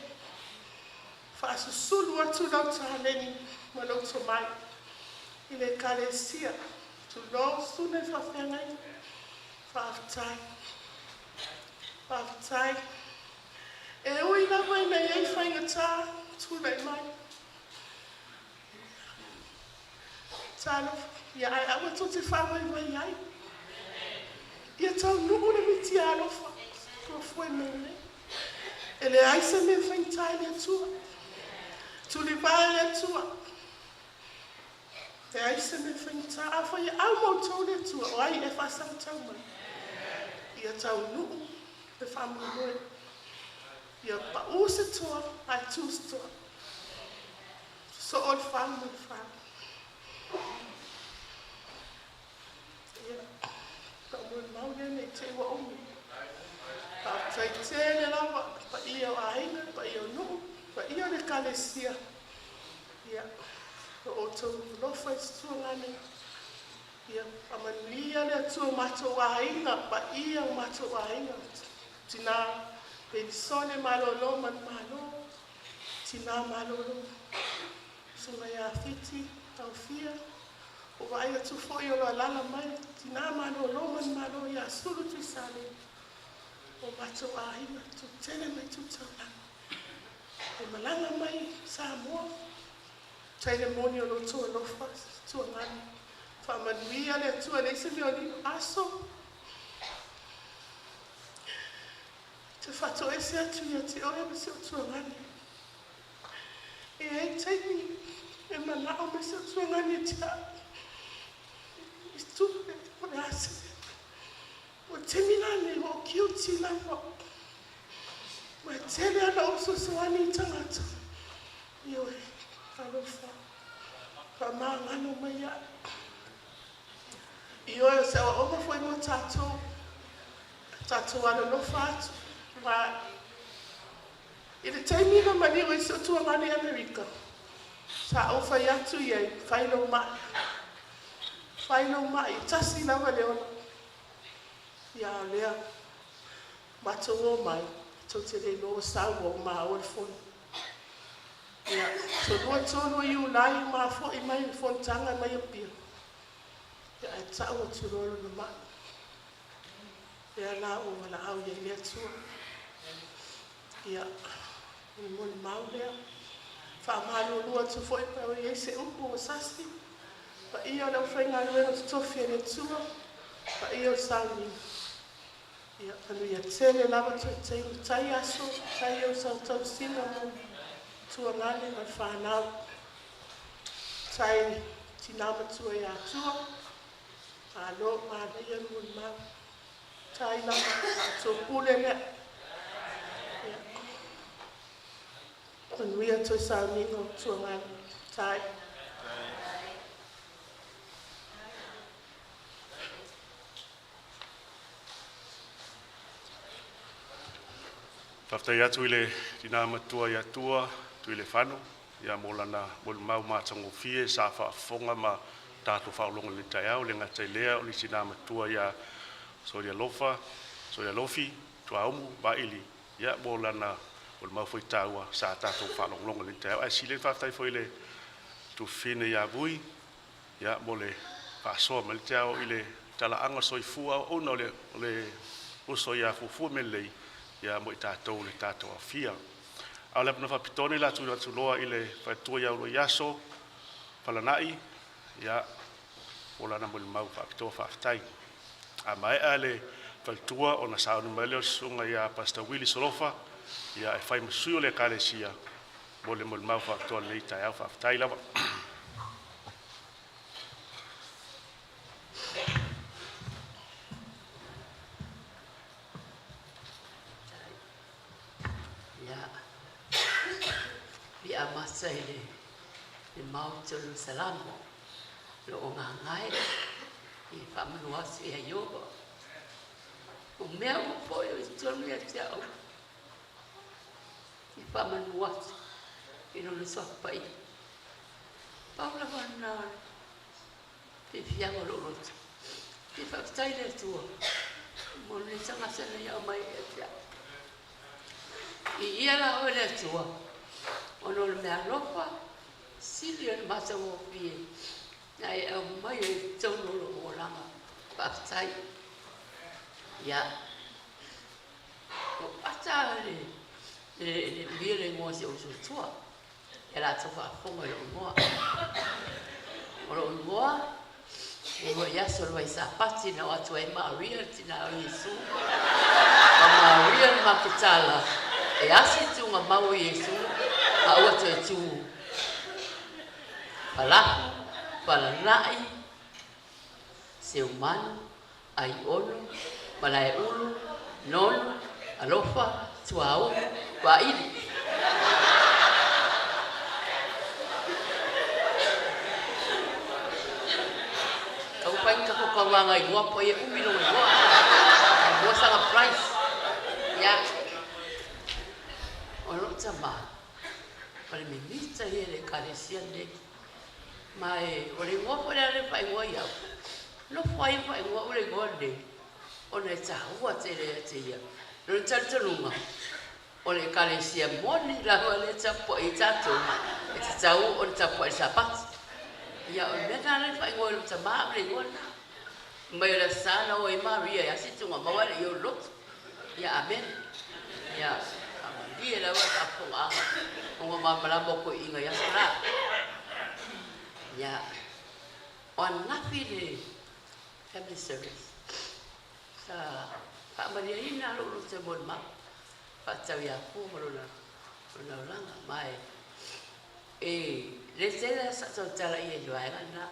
faasusulu atu lau taleni ma lou tomai i le Ekalesia. Tulou Sune Faafeagaiga. Faafetai. Faafetai. E ui lava ina i ai faigata tulai mai. Talofa, ia ae aua tou te faavaivai ai. Ia taunuu le miti alofa ua foe mai nei. E leai se mea faigata i le Atua. Tulivae le Atua. Leai se mea faigata. Afai e au ma outou le Atua, o ai e faasagatau mai? Ia taunuu le faamoemoe. Ia pau se toa, ae tu se toa. Sosoo le fau ma le fau. Ia, lau molimau lea ne i te i ua umi. Faafetai tele lava, paia o aiga, paia o nuu, paia o le Ekalesia. Ia, lo outou alofa i Tutuagane. Ia, faamanuia le Atua o matou aiga, paia o matou aiga. Tina Penisone malolo manumalo, tina malolo, susuga ia Fiti, Taofia, ua vaai atu foi o lo o alaala mai, tina malolo manumalo ia Sulu Tuisale, o matou aiga, tutele mai tu taulaga. E malaga mai Samoa, tai le moni o lo outou alofa, Tutuagane. Faamanuia le Atua, e leai se mea o lilo, aso. Te faatoese atu ia te oe ma si ou tuagane. E i ai taimi e manao mai si ou tuagane ia te au i tupe po o le a se mea. O le taimi la lenei ua ou guilty lava. Ma e tele lava ona ou fesoasoani i tagata. Ioe, talofa, faamagalo mai au. Ioe, o se aoaoga foi mo tatou. Tatou alolofa atu. Ma i le taimi na maliu ai si ou tuagane i Amerika, sa ou fai atu i ai, fai lou mai. Fai lou mai, e tasi lava le ola. Ia a o lea, matou o mai, tou te le iloa ua sau ua uma maua le fono. Ia, tolua tolu o Iulai ma foi mai le fonotaga mai Apia. Ia ae tau atu loa lona mai. Lea la ua valaau i ai le Atua. Ia, o le molimau lea. Faamalulu atu foi pe o i ai se upu ua sasi. Paia o le aufaigaluega totofi a le Atua, paia o le sauniga. Ia, manuia tele lava toe taimi, tai aso, tai au tausiga mo tuagane ma le fanau. Tai tina matua ia Tua, malo manaia le molimau. Tai lava, a outou pule lea. Ia, manuia toe sauniga o tuagane. Tai. Faafetai atu i le tina matua ia Tua Tuilefano ia mo lana molimau matagofie sa faafofoga ma tatou faalogo i lenei taeao. E le gata i lea o le tina matua ia Solialofa Solialofi Tuaumu Vaili ia mo lana molimau foi taua sa tatou faalogologo i lenei taeao. Ae sili ai ona faafetai foi i le tuafafine ia Vui ia mo le faasoa mai le taeao i le talaaga o le soifua auauna o le uso ia Fuafua Melei mo i tatou i le tatou aofia. A o le avanoa faapitoa lenei o le a tuuina atu loa i le faletua ia Uluaiaso Valanai mo lana molimau faapitoa faafetai. A maea le faletua ona sauni mai lea o le susuga ia Pastor Uili Solofa e fai ma sui o le Ekalesia mo le molimau faapitoa i lenei taeao. Faafetai lava. Ia, fia amata i le maota o le Salamo, lo o gagae i faamanu atu ia Ioba. O mea ua foi o i totonu ia te au, i faamanu atu i lona suafa. Pau lava lena o le fiafiaga o lou loto. Fia faafetai le Atua mo lenei tagata na ia aumai ia te au. I ia la oe le Atua, ona o le mea alofa, sili o le matagofie, na e aumai ai i totonu o lou olaga. Faafetai. Ia, o ata le uia le igoa o si ou uso tua, ia latou faafofoga i lou igoa. O lou igoa, ua i aso o le Vaisapati na o atu ai Maria le tina o Iesu, ma Maria le Maketala, e asi tuugamau o Iesu, a ua toe tu palafu, palanai, seumanu, aiono, malaeulu, nonu, alofa, tuaulu, vaili. Tau fai ni tatou tauaga igoa po ia umi lona igoa. Ae maua sana price. Ia. O lou tama, o le mimita ia i le Ekalesia lenei. Ma e, o le igoa foi lea le faaigoa i au. Nofo ai faaigoa o le igoa lenei, ona e taua tele ia te ia. Lona talitonuga, o le Ekalesia moni lava lea e tapuai ai tatou, e tatau ona tapuai i le Sapati. Ia, o le mea lena lea e faaigoa i lou tama o le igoa lena. Mai o le Aso Sa na o ai Maria e asi tuugamau ae le i o i le lotu. Ia, amene. Ia, faamalie lava le faafofogaaga ona malamalama o toeaiina i aso la. Ia, o ananafi le family service, sa faamalieina lou loto e molimau, faatatau ia Pua ma lona olaga. Ma e le tele lava sa tautala i ai i le vaega lena,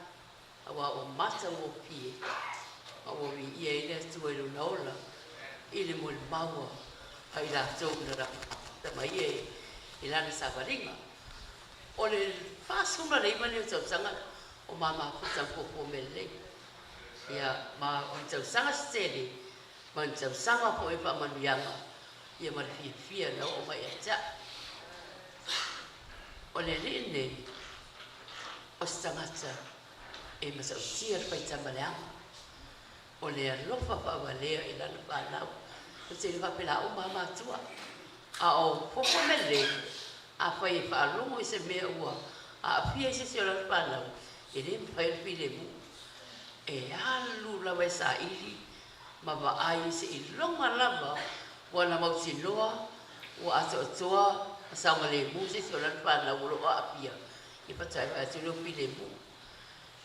aua ua matagofie ma ua viia ai le Atua i lona ola i le molimau a i latou na tamaia i lana savaliga. O le 49 lenei o tausaga o ma mafuta ma fuafua mea lelei. Ia, ma o ni tausaga se tele, ma ni tausaga foi o faamanuiaga, ia ma le fiafia na oo mai ia te au. O le alii lenei, o se tagata e matautia le faitama leaga, o le alofa faavalea i lana fanau. Ou te le faapela uma lava matua, a o fuafua mea lelei, afai e faalogo i se mea ua aafia i se isi o lana fanau, e le mafai ona filemu. E alu lava e saili ma vaai seiloga lava ua na mautinoa ua atoatoa ma saogalemu se isi o lana fanau o lo o aafia, ia faatoa e vaai atu lea o filemu.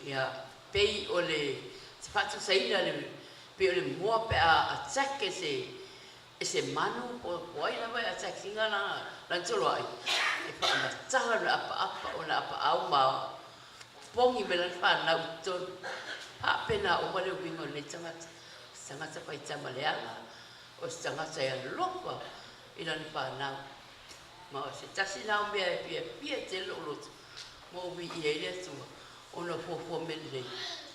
Ia, pei o le se faatusaina le pei o le moa pe a attack e se manu po ai lava e attack ina lana toloai, e faamatala ona apaapa ona apaau ma pogi mai lana fanau i totonu. Faapena uma le uiga o lenei tagata. Se tagata faitama leaga, o se tagata e alofa i lana fanau. Ma o se tasi na o mea e fiafia tele lou loto ma ou viia ai le Atua, ona o fuafua mea lelei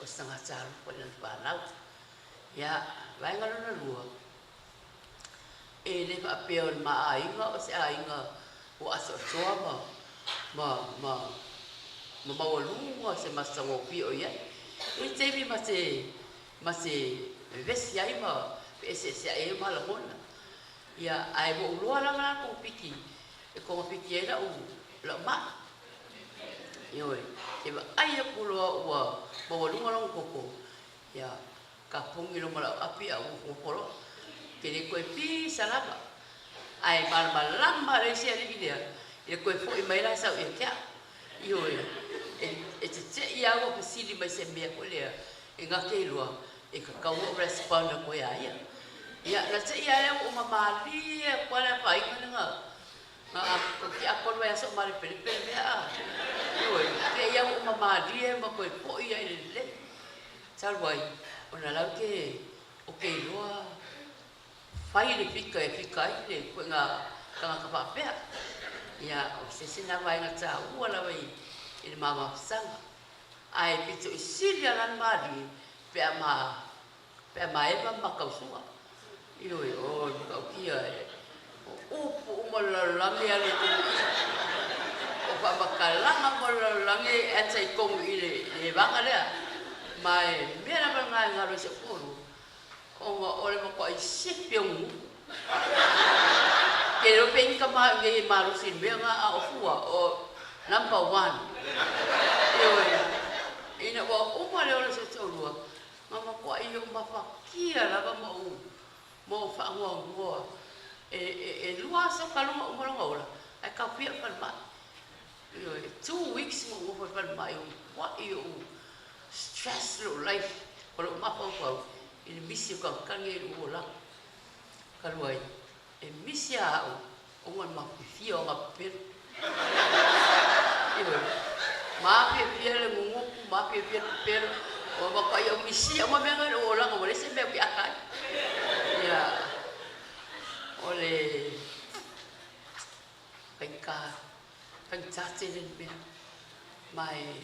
o se tagata alofa i lana fanau. Ia, vaega lona lua, e le faapea o le ma aiga o se aiga ua atoatoa ma maualuga se matagofie o i ai. I le taimi ma te vevesi ai ma feeseeseai ai ma lagona. Ia, ae ua ou iloa lava la togafiti e togafiti ai lau mai. Ioe, te vaai aku loa ua maualuga lona toto, ia kapogi loa ma lau api ae ou nofonofo loa. Ou te le toe pisa lava. Ae malamalama lava le isi alii lea i le toe foi mai la sau ia te au. Ioe, e tetei lava ua fesili mai i se mea foi lea e na te iloa e tatau ona ou respond atu ai ia ia. Ia, na te i lava lea ua ou malie atu lava le afaina lea na atoa le vaiaso o malepelepe le mea a. Ioe, te i lava ua ou mamalie ma toe foi lava i le lelei. Talu ai, ona o la ou te iloa fai le fika e fika ai le ituaiga tagata faapea. Ia, o se isi lena vaega taua lava i le ma mafutaga. Ae pito i sili lava la le malie pe a ma pe a maeva ma tausuga. Ioe, o le matautia e o upu uma o le lalolagi e alu i totonu i i. O faamatalaga uma o le lalolagi e enter i totonu i i le evaga lea. Ma e mea lava lena e galo ai si ou toalua, ona o le matuai sifi o nunufu. Ou te le iloa pe i ai ni tama i inei e malosi i le mea lena, a o fua, o number one. Ioe, ina ua uma le ola o si ou toalua, na matuai ou mafatia lava ma ou ma ou faanoanoa. E 2 aso talu ona uma lona ola, ae taofia au i le falemai. Ioe, 2 weeks na ou nofo ai i le falemai, o matua ou stress lou life ma lou mafaufau i le misi o tagitagi ai i lou olaga. Talu ai, e misi lava au ona o le mafiafia o aga pepelo. Ioe, mafiafia le guguku, mafiafia le pepelo, ua matuai ou misia uma mea na i lou olaga, ua leai se mea ou te aka ai. Ia, o le faigata tele le mea, ma e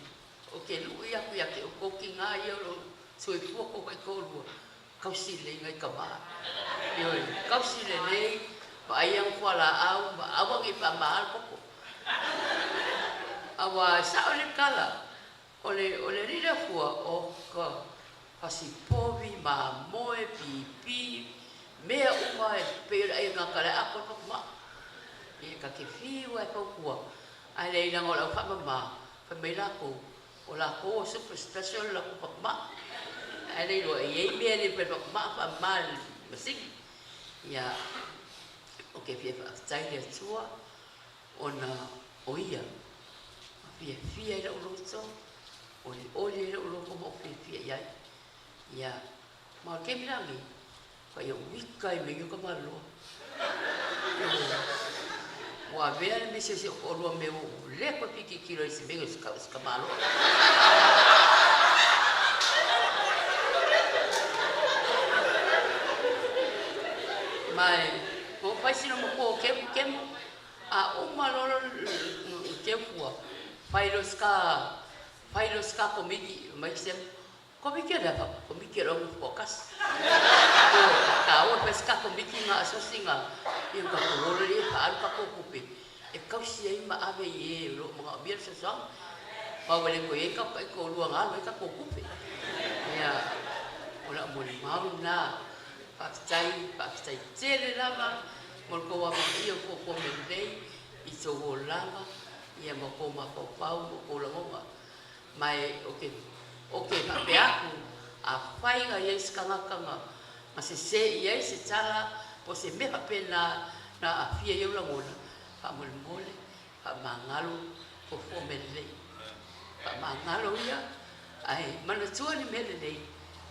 ou te lui atu ia te outou tina ia o lo o soifua tou taitoalua, tausi lelei nai tama. Ioe, tausi lelei, vaai ana fualaau ma aua ne i faamama le toto. Aua e sao le tala, o le alii le afua o ka fasipovi, mamoe, pipi, mea uma e pei o le ai a le tagata o la e atoa le fatugao. Ia ta te fiu lava e fautua, ae leai leaga o le au faamama, fai mai latou, o latou o super special le latou fatugao. Ae le iloa e i ai mea e le mafai e le fatugao ona faamama e le masini. Ia, ou te fia faafetai i le Atua ona o Ia ma fiafia ai lou loto, olioli ai lou loto ma ou fiafia i ai. Ia, ma o le taimi la lenei, ua ou ika ai ma ia tamaloa. Ua avea le misi o si ou toalua me ua le toe fia tilotilo i se mea o se tamaloa. Ma e ua fai sina matua o kemu kemu, a uma loa le teu fua, fai loa si ka komiti mai se Komiti o le ava? Komiti o le Aunofotoatasi. Ioe, taua e fai se tatou meeting a asosi na ia tatou o lea e faaalu tatou tupe e tausi ai ma ave i e o lo o manaomia le fesoasoani. Ma ua le toe i ai tatou taitoalua na alu ai tatou tupe. Ia, o lau molimau lena. Faafetai, faafetai tele lava mo le tou amanaia o fuafua mea lelei i tou olaga ia ma tou mafaufau ma tou lagona. Ma e ou te faapea atu, afai na i ai se tagata na sese i ai se tala po o se mea faapena na aafia i ou lagona, faamolemole, faamagalo fuafua mea lelei. Faamagalo ia, ae manatua ni mea lelei,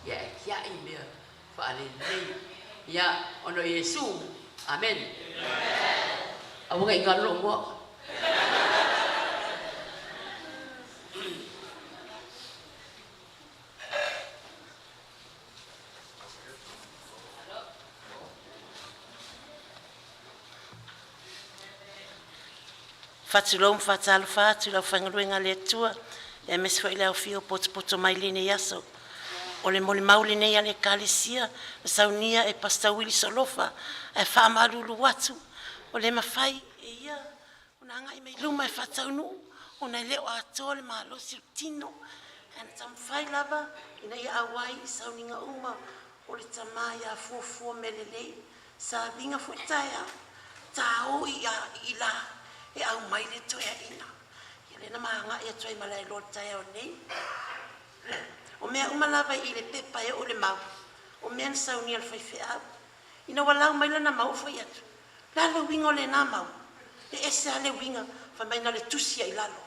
ia e tiai mea faalelei. Ia, ona o Iesu. Amene. Aua ne i galo lou igoa. Faatulou ma faatalofa atu i le aufaigaluega a le Atua aemaise foi le afifio potopoto mai lenei aso. O le molimau lenei a le Ekalesia na saunia e Pastor Uili Solofa ae faamalulu atu ua le mafai e ia ona agai mai luma e faataunuu ona e le o atoa le malosi o le tino ae na taumafai lava ina ia auai i sauniga uma o le tama ia fuafua mea lelei sa viga foi taeao ta o i la e aumai le toeaina. Lea na ma agai atu ai i Malaeloa i le taeao nei. O mea uma lava i le pepa e oo i le mau, o mea na saunia e le faifeau. Ina ua lau mai lana mau ou fai atu, o le a le uiga o lena mau? E ese lava le uiga, fai mai na o le tusi lava i lalo.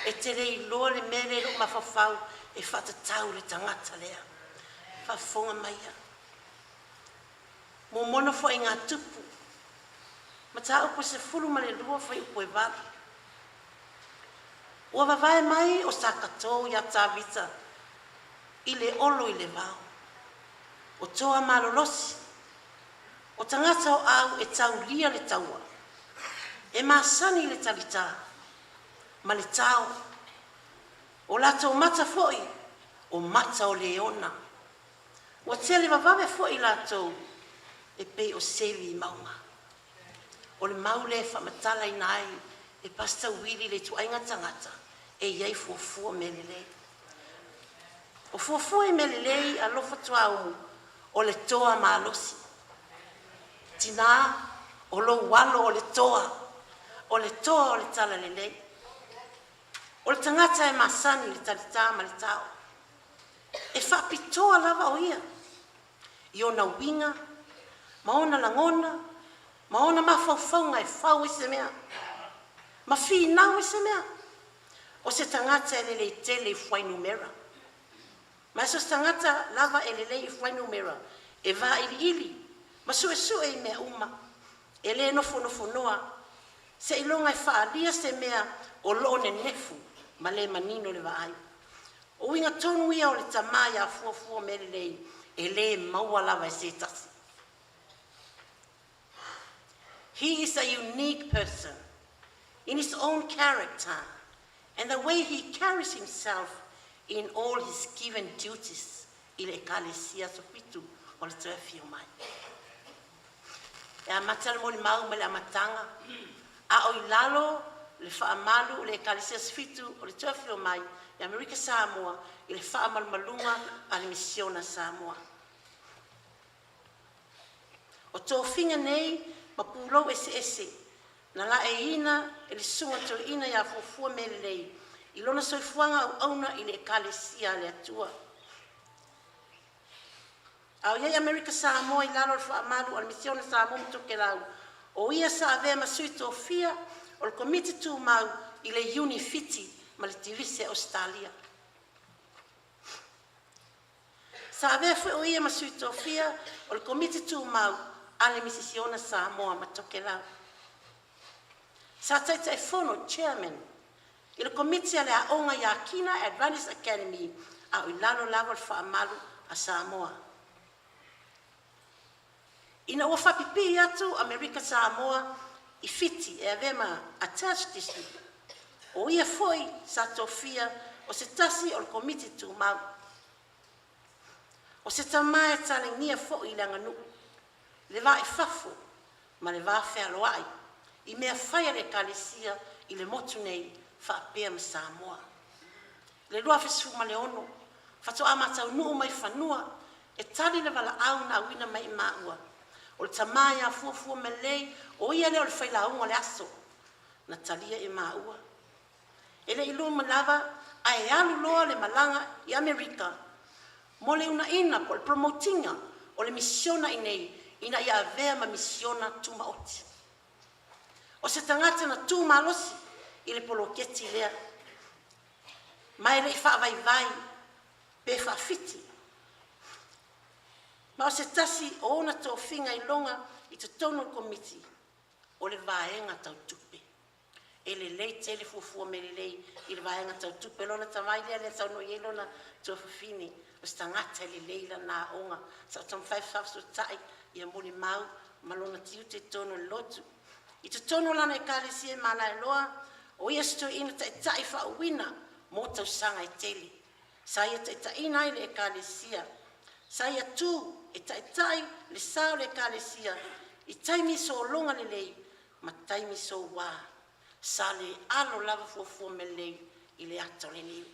E te le iloa le mea lea i lou mafaufau e faatatau i le tagata lea. Faafofoga mai ia. Muamua ona Foaiga Tupu, mataupu e 12 fuaiupu e 8. Ua vavae mai o Sakatō ia Tavita i le olo i le vao, o toa malolosi, o tagata o au e taulia le taua, e masani le talitā ma le tao, o latou mata foi o mata o leona. Ua televavave foi i latou e pei o sevi i mauga. O le mau lea e faamatalaina ai e Paseta Uili le ituaiga tagata e iai fuafua mea lelei. O fuafua i mea lelei alofa tuaulu o le toa malosi. Tinā, o lou alo o le toa, o le toa o le talalelei. O le tagata e masani i le talitā ma le tao. E faapitoa lava o ia i ona uiga ma ona lagona ma ona mafaufauga e fau ai se mea ma finau ai se mea. O se tagata e lelei tele i fuainumera, ma so o se tagata lava e lelei i fuainumera, e vailiili ma suesue i mea uma, e le nofonofonoa seiloga e faaalia se mea o loo nenefu ma le manino i le vaai. O uiga tonu ia o le tama ia fuafua mea lelei e le maua lava e se tasi. He is a unique person in his own character and the way he carries himself in all his given duties i le Ekalesia Aso Fitu o le toe afio mai. E amata le molimau mai le amataga a o i lalo le faamalu o le Ekalesia Aso Fitu o le Toe Afio Mai i Amerika Samoa i le faamalumaluga a le Misiona a Samoa. O tofiga nei ma pulou eseese na laeiina e le Susuga Toeaina ia Fuafua Mea Lelei i lona soifuaga auauna i le Ekalesia a le Atua. A o i ai Amerika Samoa i lalo o le faamalu a le Misiona a Samoa ma Tokelau, o ia sa avea ma sui tofia o le Komiti Tumau i le Iuni Fiti ma le Divise a Ausetalia. Sa avea foi o ia ma sui tofia o le Komiti Tumau a le Misisiona Samoa ma Tokelau. Sa taitaifono (Chairman) i le Komiti a le Aoga i Akina Adventist Academy a o i lalo lava o le faamalu a Samoa. Ina ua faapipii atu Amerika Samoa i Fiti e avea ma Attached District, o ia foi sa tofia o se tasi o le Komiti Tumau. O se tama e taligia foi le aganuu, le va i fafo ma le vafealoai i mea fai a le Ekalesia i le motu nei faapea ma Samoa. I le 2016, faatoa ma taunuu mai i fanua e tali le valaau na auina mai e maua, o le tama ia Fuafua Melei o ia lea o le failauga o le aso na talia e maua. E le i luma lava ae alu loa le malaga i Amerika mo le uunaina po o le promote ina o le misiona iinei ina ia avea ma misiona tumaoti. O se tagata na tu malosi i le poloketi lea, ma e le i faavaivai pe faafiti, ma o se tasi o ona tofiga iloga i totonu o le Komiti o le Vaega Tau Tupe. E lelei tele fuafua mea lelei i le vaega tau tupe, lona tomai lea na saunoa i ai lona tuafafine, o se tagata e lelei lana aoga. Sa ou taumafai e faafesootai ia molimau ma lona tiute i totonu o le lotu. I totonu o lana ekalesia i Malaeloa, o ia si toeaina taitai faauuina mo tausaga e tele. Sa ia taitaiina ai le ekalesia, sa ia tu e taitai le sa o le ekalesia i taimi sologa lelei ma taimi soua. Sa le alo lava Fuafua Lelei i le ata o le niu.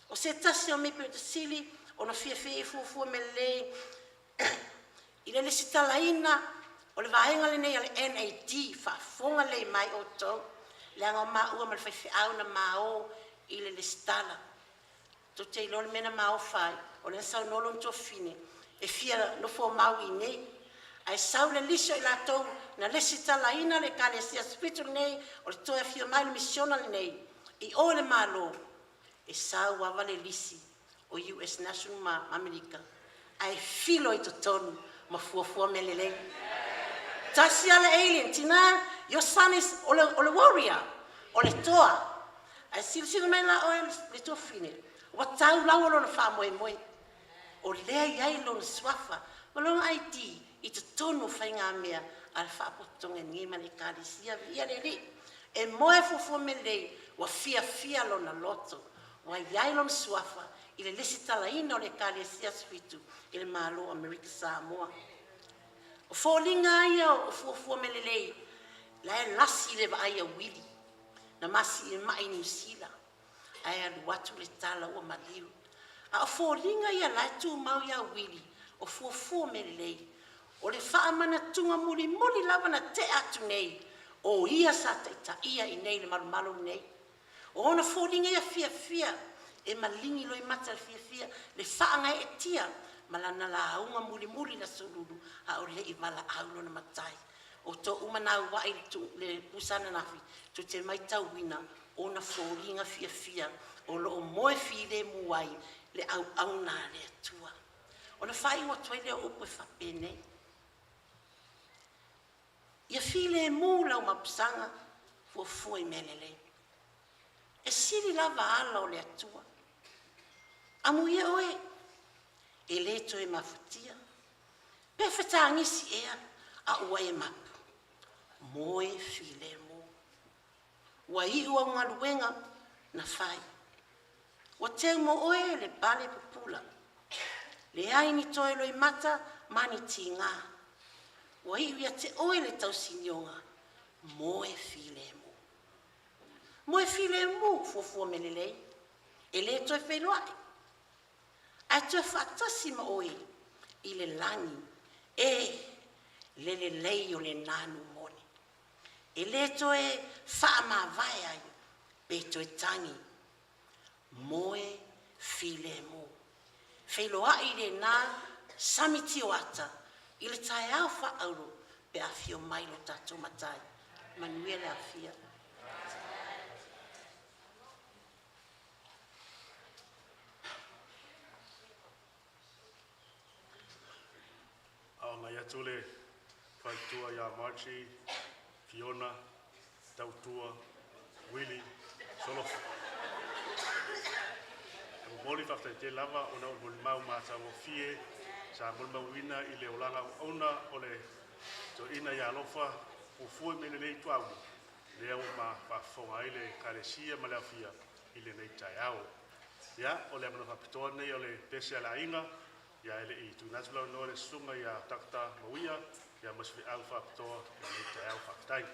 O se tasi o mea aupito sili ona fiafia ai Fuafua Lelei i le lesitalaina o le vaega lenei a le NAD, faafofoga lelei mai outou, Leaga o maua ma le faifeau na ma o i le resitala. Tou te iloa le mea na ma ofa ai, o lea na saunoa lona tuafafine e fia nofomau i inei, ae sau le lisi o i latou na resitalaina le Ekalesia Asofitu lenei o le toe afio mai o le misiona lenei i o i le Malo, e sau lava le lisi o US Nationals ma Amerika ae filo i totonu ma fuafua mea lelei. Tasi lava le alien, tina, your son is o le warrior, o le toa. Ae silasila mai la oe le tuafafine, ua tau laua lona faamoemoe, o lea e i ai lona suafa ma lona ID i totonu o faigamea a le Faalapotopotoga nei ma le Ekalesia. Viia le Alii. E moe fuafua mea lelei, ua fiafia lona loto ua i ai lona suafa i le resitalaina o le Ekalesia Asofitu i le Malo o Amerika Samoa. O foliga lava ia o fuafua mea lelei la e lasi le vaai a Uili na ma siimai i Niu Sila ae alu atu le tala ua maliu. A o foliga ia o la e tumau ia Uili o fuafua mea lelei, o le faamanatuga mulimuli lava na tea atu nei, o ia sa taitaia i inei i le malumalu lenei. O ona foliga ia fiafia e maligi loimata i le fiafia, le faagaeetia ma lana lauga mulimuli i le Aso Lulu a o le i valaau lona Matai. O outou uma na auai i le pusa ananafi tou te matauina ona foliga fiafia o lo o moe filemu ai le auauna a le Atua. Ona faaiu atu ai lea o upu e faapenei: Ia filemu lau mapusaga fuafua i mea lelei, e sili lava ala o le Atua. Amuia oe, e le toe mafatia, pe fetagisi ea a ua e mapu, moe filemu. Ua iu au galuega na fai, ua teu mo oe le pale pupula, leai ni toe loimata ma ni tiga, ua iu ia te oe le tausinioga, moe filemu. Moe filemu fuafua mea lelei, e le toe feiloai ae toe faatasi ma oe i le lagi e le lelei o le nanu moni. E le toe faamavae ai pe toe tagi, moe filemu. Feiloai lena sami tioata i le taeao faaauro pe a afio mai lo tatou Matai. Manuia le aofia. A o agai atu le faletua ia Margie, Fiona, Tautua, Uili, Solofa. E momoli le faafetai tele lava ona o le molimau matagofie sa molimauina i le olaga auauna o le toeaina ia Alofa Fuafua Mea Lelei Tuauli, lea ua ma faafofoga ai le Ekalesia ma le aofia i lenei taeao. Ia, o le avanoa faapitoa lenei o le pese a le aiga, ae le i tuuina atu le avanoa i le susuga ia Dr. Mauia mo se feau faapitoa i lenei taeao. Faafetai.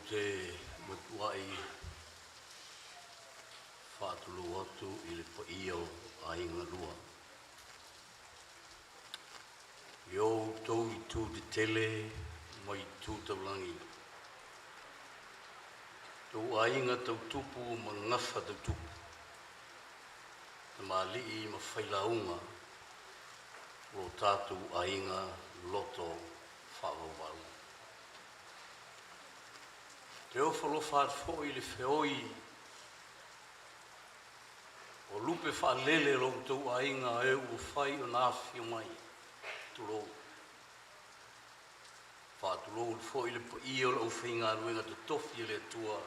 Ou te matuai faatulou atu i le paia o aiga lua. I o outou itu tetele ma itu taulagi, tou aiga tau tupu ma gafa tau tupu, tamalii ma failauga, lo tatou aiga loto faavauvau. Te ofo alofa atu foi i le feoi o lupe faalele o lo outou aiga e ua fai ona afifio mai. Tulou. Faatulou foi i le paia o le aufaigaluega totofi a le Atua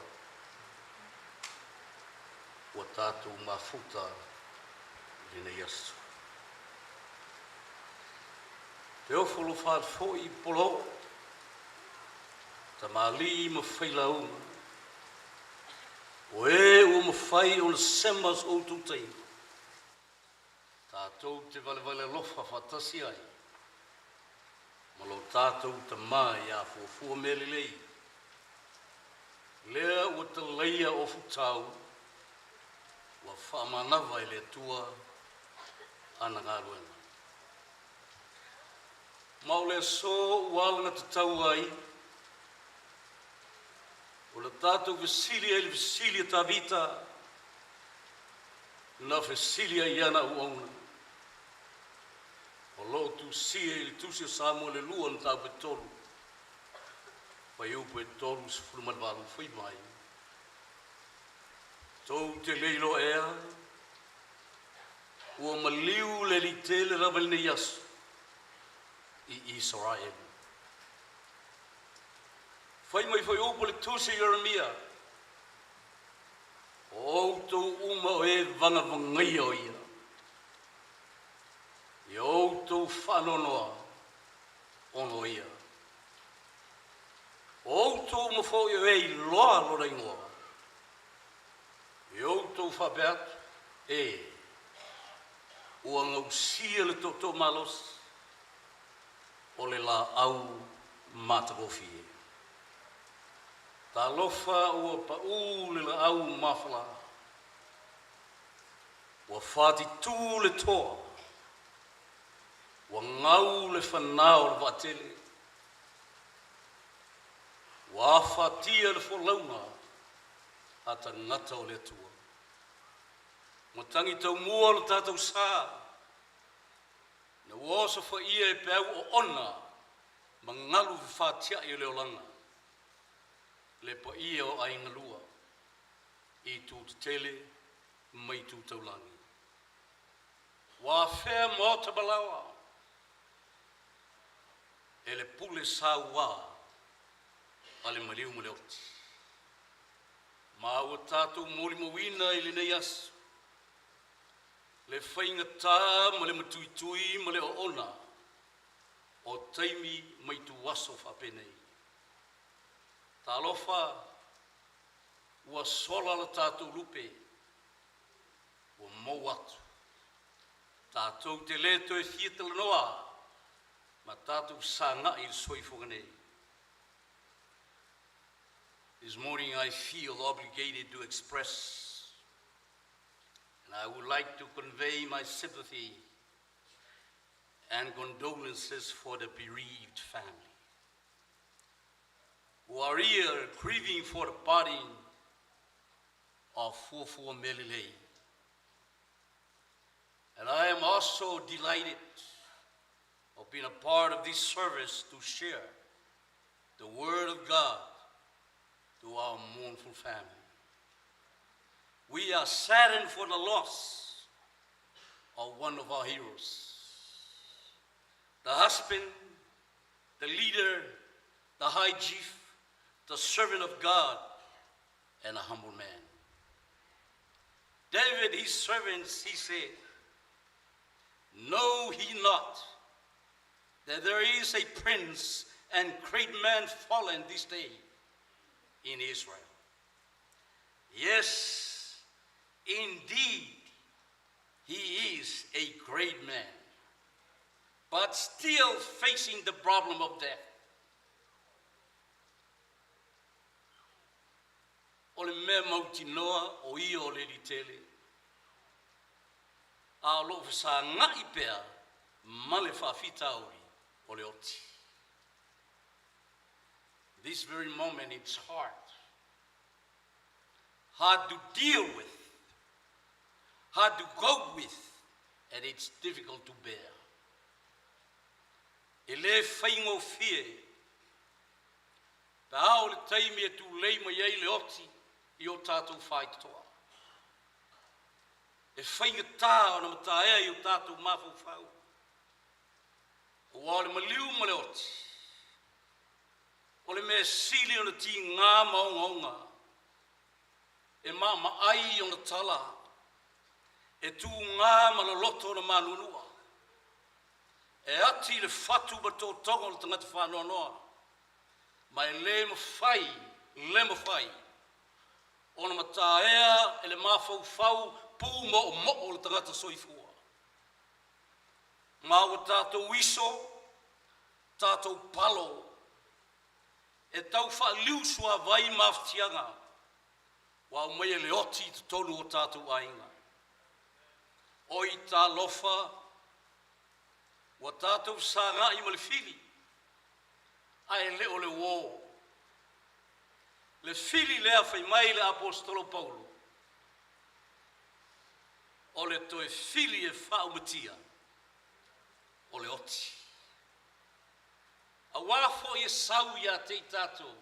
ua tatou mafuta i lenei aso. Te ofo alofa atu foi i polooo, tamalii ma failauga, o e ua mafai ona sema so outou taimi, tatou te valevale alofa faatasi ai, ma lo tatou tamā ia Fuafua Mea Lelei, lea ua talaia o futau, ua faamanava e le Atua ana galuega. Ma o le aso ua alagatatau ai, o le tatou fesili ai i le fesili a Tavita, na fesili ai i ana auauna. O lo o tusia i le tusi o Samuele 2 mataupu e 3, fuaiupu e 38 fai mai. Tou te le iloa ea, ua maliu le Alii tele lava i lenei aso i Isaraelu. Fai mai foi upu le tusi Ieremia, o outou uma o e vagavagaia o ia, ia outou faanoanoa ona o ia. O outou uma foi o e iloa lona igoa, e outou faapea atu, e, ua gausia le tootoo malosi o le laau matagofie. Talofa ua pau le laau mafala, ua fatitū le toa, ua gau le fanā o le vaatele, ua afatia le folauga a tagata o le Atua. Matagi taumua lo tatou sa, na ua osofaia e peau oona ma galu fefaatia'i o le olaga, le paia o aiga lua, i itu tetele ma itu taulagi. Ua afea maota ma laoa e le pule sauā a le maliu ma le oti. Ma ua tatou molimauina i lenei aso, le faigatā ma le matuitui ma le oona o taimi ma ituaso faapenei. Talofa ua sola la tatou lupe, ua mou atu. Tatou te le toe fia talanoa ma tatou sagai i le soifuaga nei. This morning I feel obligated to express, and I would like to convey my sympathy and condolences for the bereaved family who are here grieving for the parting of Fuafua Mea Lelei. And I am also delighted of being a part of this service to share the word of God to our mournful family. We are saddened for the loss of one of our heroes, the husband, the leader, the high chief, the servant of God, and a humble man. David, his servants, he said, "Know he not that there is a prince and great man fallen this day in Israel? Yes, indeed, he is a great man, but still facing the problem of death." mea mautinoa o ia o le Alii tele, a o loo fesaga'i pea ma le faafitauli o le oti. This very moment it's hard. Hard to deal with, hard to cope with, and it's difficult to bear. E le faigofie pe a oo i le taimi e tulei mai ai le oti i o tatou faitotoa. E faigata ona mataea i o tatou mafaufau. Ua o le maliu ma le oti, o le mea sili ona tiga ma ogaoga, e maamaai ona tala, e tuga ma loloto ona manuanua, e ati le fatu ma totoga o le tagata faanoanoa, ma e le mafai, le mafai, ona mataea e le mafaufau pumoomoo o le tagata soifua. Ma ua tatou iso, tatou palo, e tau faaliu suavai mafatiaga, ua aumaia le oti i totonu o tatou aiga. Oi talofa, ua tatou fesagai ma le fili, ae le o le uō. Le fili lea fai mai le Aposetolo Paulo, o le toe fili e faaumatia, o le oti. Auā foi e sau ia te i tatou,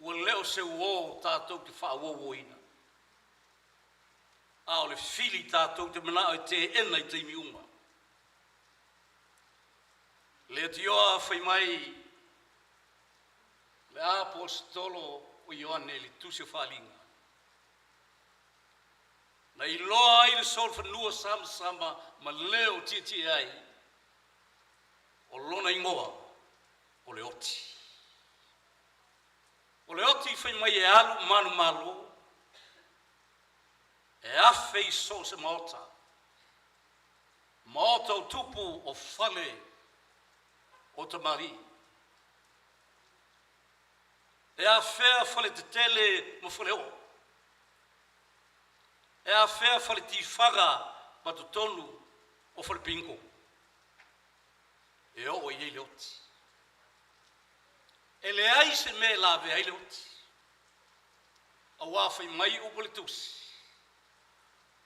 ua le o se uō tatou te faauouoina, a o le fili tatou te manao e teena i taimi uma. Le atioa fai mai le Aposetolo o Ioane i le tusi o Faaliga, na iloa ai le solofanua samasama ma leo tietie ai, o lona igoa o le oti. O le oti fai mai e alu manumalo, e afe i so o se maota, maota o tupu o fale o tamalii. E afea fale tetele ma fale oo, e afea fale tifaga ma totonu o fale pingo. E oo i ai le oti. E leai se mea e lavea ai le oti. Auā fai mai upu a le tusi,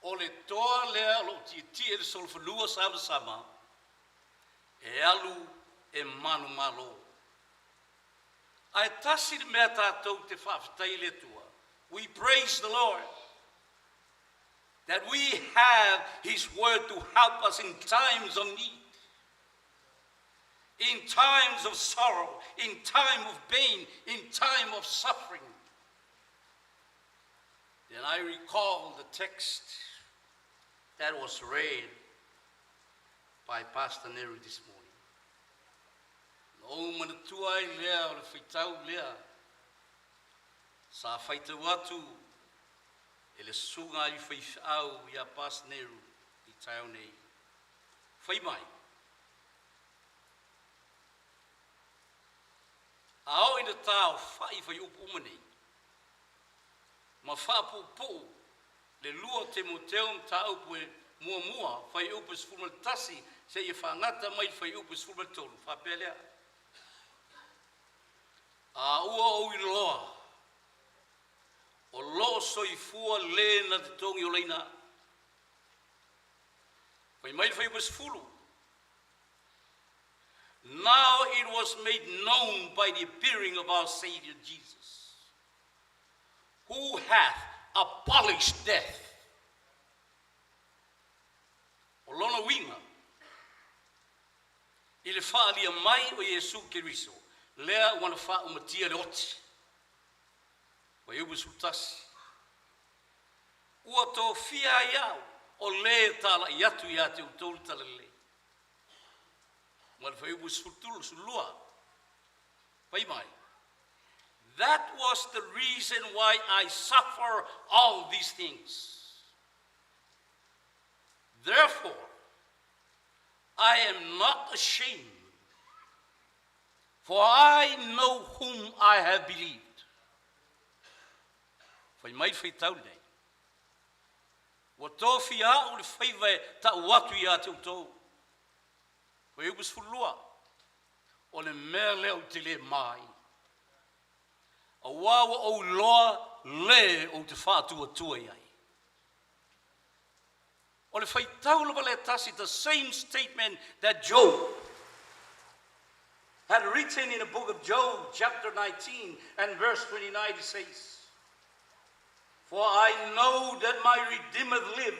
o le toa lea o loo tietie i le solofanua samasama, e alu e manumalo. Ae tasi le mea tatou te faafetai i le Atua. We praise the Lord that we have His word to help us in times of need, in times of sorrow, in time of pain, in time of suffering. Then I recall the text that was read by Pastor Nehru this morning. Na ou manatua ai lea o le faitau lea sa faitau atu e le susuga i faifeau ia Pastor Nehru i taeao nei. Fai mai, a oo ina taofa'i fuaiupu uma nei, ma faapuupuu le lua Timoteo mataupu e muamua fuaiupu e 11 seia faagata mai le fuaiupu e 13, faapea lea. A ua ou iloa o loo soifua le na te togi olaina au. Fai mai le fuaiupu e 10. Now it was made known by the appearing of our Savior Jesus, who hath abolished death. O lona uiga, i le faalia mai o Iesu Keriso, lea ua na faaumatia le oti. Fuaiupu 11. Ua tofia ai au, o le tala'i atu ia te outou le talalelei. Ma le fuaiupu 12. Fai mai. That was the reason why I suffer all these things. Therefore, I am not ashamed, for I know whom I have believed. Fai mai le faitau lenei, Ua tofia a'u le faiva e ta'u atu iā te outou. Fuaiupu 12, O le mea lea ou te le ma ai, auā ua ou iloa lē ou te faatuatua i ai. O le faitau lava lea e tasi, the same statement that Job had written in the book of Job, chapter 19 and verse 29, he says, For I know that my Redeemer live,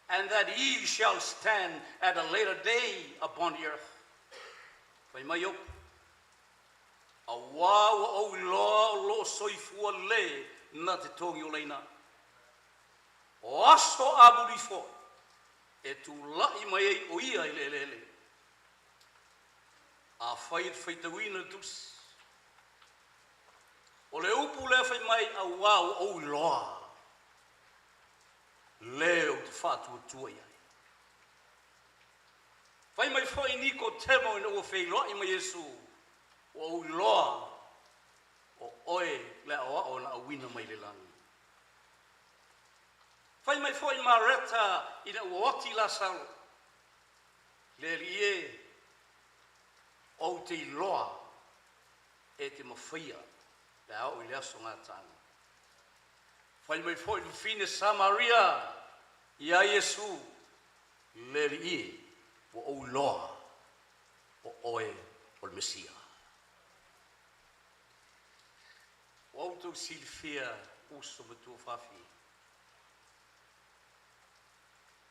and that he shall stand at a later day upon the earth. Fai mai Iopo, auā ua ou iloa o lo o soifua lē na te togiolaina. O aso amuli foi, e tula'i mai ai o ia i le eleele. Afai e te faitauina le tusi, o le upu lea fai mai auā ua ou iloa, lē ou te faatuatua i ai. Fai mai foi Nikotemo ina ua feiloai ma Iesu, ua ou iloa o oe le aoao na auina mai le lagi. Fai mai foi Mareta ina ua oti Lasalo, le Alii e, ou te iloa e te mafaia pe a oo i le aso gataaga. Fai mai foi le fafine Samaria iā Iesu, le Alii e, ua ou iloa o oe o le Mesia. Ua outou silafia uso ma tuafafine,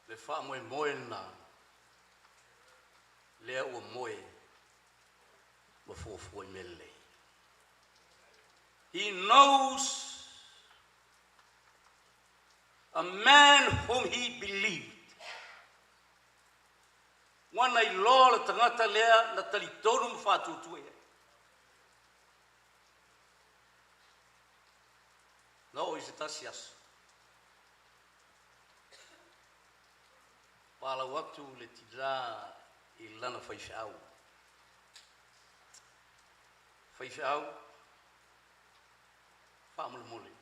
le faamoemoe lena lea ua moe ma fuafua i mea lelei. He knows a man whom he believed. Ua na iloa le tagata lea na talitonu ma faatuatua i ai. Na oo i se tasi aso, palau atu le tinā i lana faifeau. Faifeau, faamolemole,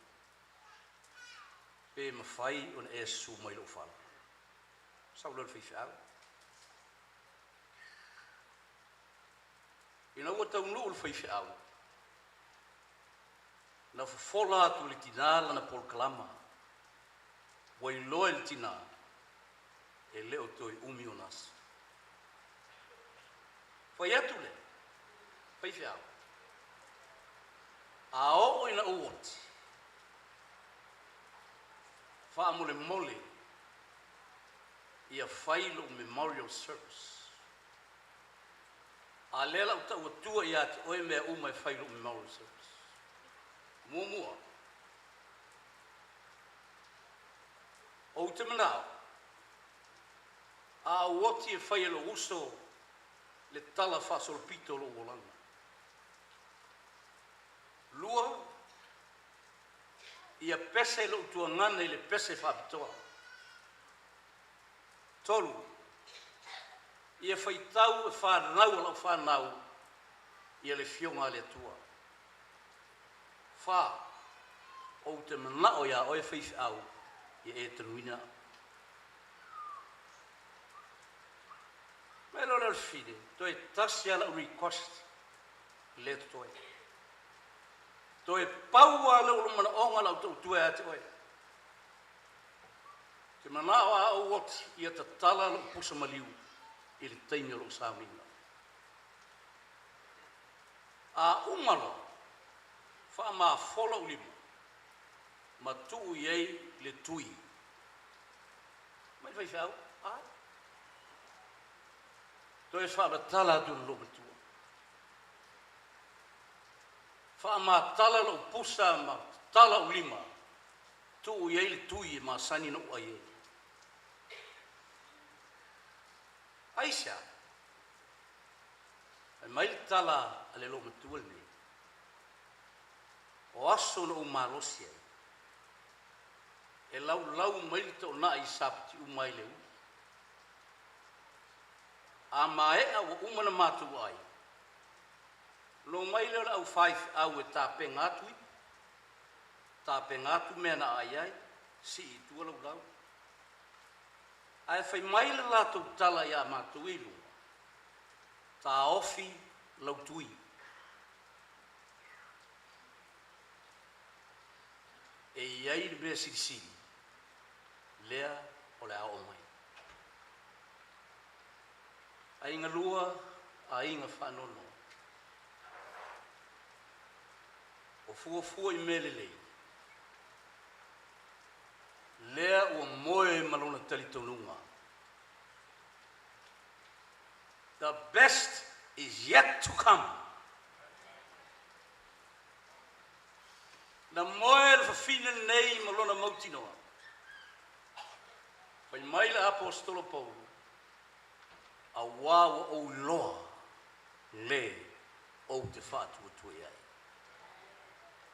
pe mafai ona e susu mai i lou fale. Sau loa le faifeau. Ina ua taunuu le faifeau, na fofola atu e le tinā lana polokalama, ua iloa e le tinā, e le o toe umi ona aso. Fai atu le faifeau, a oo ina ou oti, faamolemole ia fai lou memorial service. A lea la ou tau atua ia te oe mea uma e fai lou memorial service. Muamua, ou te manao, a ou oti e fai e lou uso le tala faasolopito o lou olaga. Lua, ia pese lou tuagana i le pese faapitoa. Tolu, ia faitau e fanau a lau fanau ia le Afioga a le Atua. Fa, ou te manao iā oe faifeau ia e tanuina au. Mai loa lea o le fine, toe tasi lava lau request lea e totoe. Toe pau lava lou manaoga o le a ou tautua ia te oe. Te manao a ou oti ia tatala lou pusa maliu i le taimi o lou sauniga. A uma loa, faamafola ou lima ma tuu i ai le tui. Mai le faifeau, ai. Toe faamatala atu i le loomatua. Faamatala lou pusa ma tatala ou lima, tuu i ai le tui e masani ona ou ai ai. Aisea? Fai mai le tala a le loomatua lenei, o aso na ou malosi ai, e laulau mai le toonai i Sapati uma ai le uli. A maea ua uma ona matou ai, ona omai lea o le aufaifeau e tapena atu ipu. Tapena atu mea na ai ai, sii i tua laulau. Ae fai mai le latou tala ia matou e i luga, taofi lau tui. E i ai le mea silisili lea o le a oo mai. Aiga lua, aiga faanoanoa, o fuafua i mea lelei, lea ua moe ma lona talitonuga. The best is yet to come. Na moe le fafine lenei ma lona mautinoa. Fai mai le aposetolo Paulo, auā ua ou iloa le ou te faatuatua i ai.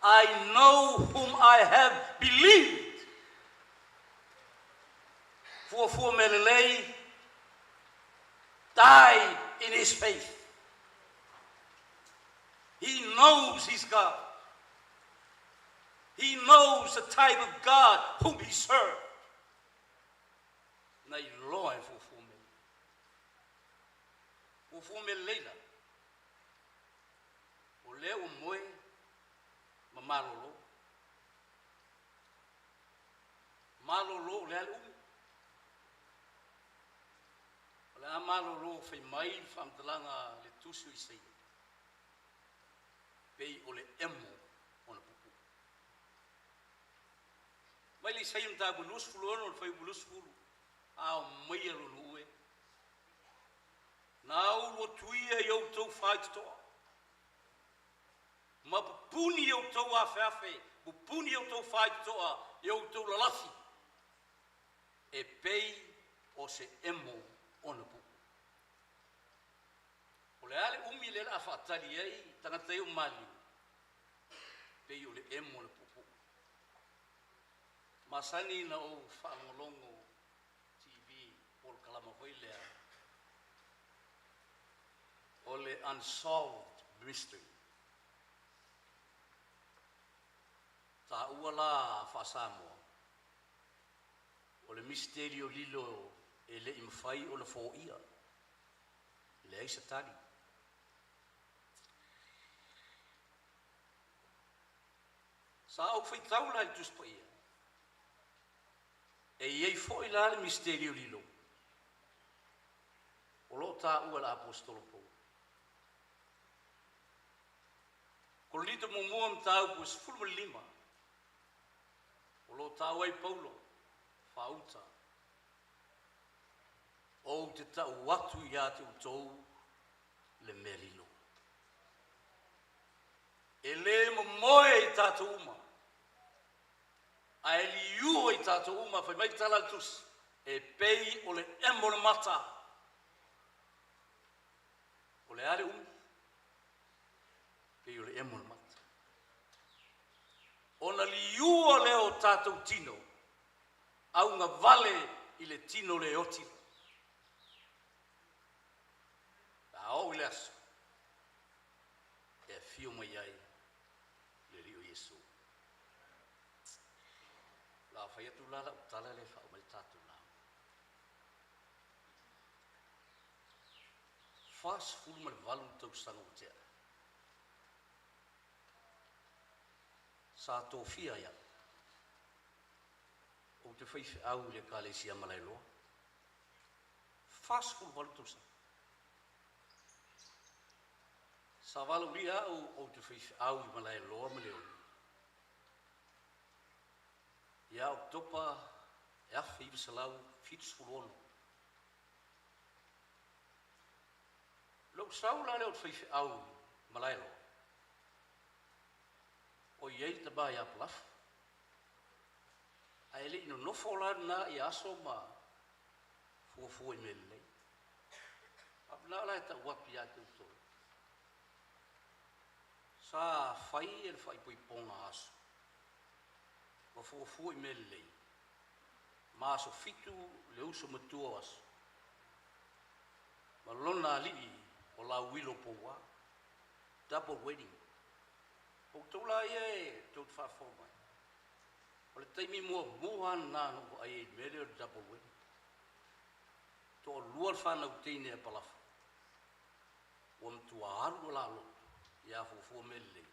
I know whom I have believed. Fuafua mea lelei, died in his faith. He knows his God. He knows the type of God whom he served. Na iloa e fuafua mea. Fuafua mea lelei la. O lea ua moe ma malolo. Malolo o le a le umi. O le a malolo fai mai le faamatalaga le tusi o Isaia. Pei o le emo ona puupuu. Mai le Isaia mataupu 26 le fuaiupu 20, a o maia lou e. Na ulu atu ia i outou faitotoa. Ma pupuni i outou afeafe, pupuni i outou faitotoa, i outou lalafi. E pei o se emo ona puupuu. O le a le umi lea o le a faatali ai tagata ia ua maliliu, pei o le emo o le puupuu. Masani na ou faalogologo TV polokalama foi lea o le Unsolved Mystery. Taua la faa-Samoa, o le misitelio lilo e le i mafai ona foia, leai se tali. Sa ou faitau la i le Tusi Paia, e i ai foi la le misitelio lilo o lo o taua e le aposetolo Paulo. Korinito muamua mataupu 15, o lo o taua ai Paulo faauta, ou te tau atu ia te outou le mea lilo. E le momoe i tatou uma, ae liua i tatou uma, fai mai le tala a le tusi, e pei o le emo o le mata. O le a le umi? Pei o le emo o le mata. Ona liua lea o tatou tino, augavale i le tino le oti. A oo i le aso, e afio mai ai le Alii o Iesu. La fai atu la lau tala lea e faauma ai le tatou lauga. 48 tausaga ua tea, sa tofia ai au, ou te faifeau i le Ekalesia Malaeloa. 48 tausaga. Sa valaaulia au ou te faifeau i Malaeloa ma Leone ia Oketopa 1976. Lou sau la lea o le faifeau i Malaeloa, o i ai le tama ia Palafu. Ae le i nonofo la lena i aso ma fuafua i mea lelei. A o la e tau atu ia te outou, sa fai e le faaipoipoga aso, ma fuafua i mea lelei, ma aso 7 le uso matua o aso, ma lona alii o Lauilo Pouā. Double wedding. O outou la ia e tou te faafofoga mai, O le taimi muamua lava lena na ou vaai ai i le mea lea o le double wedding. Toalua le fanau teine a Palafa, ua matua alu o la lotu ia fuafua mea lelei,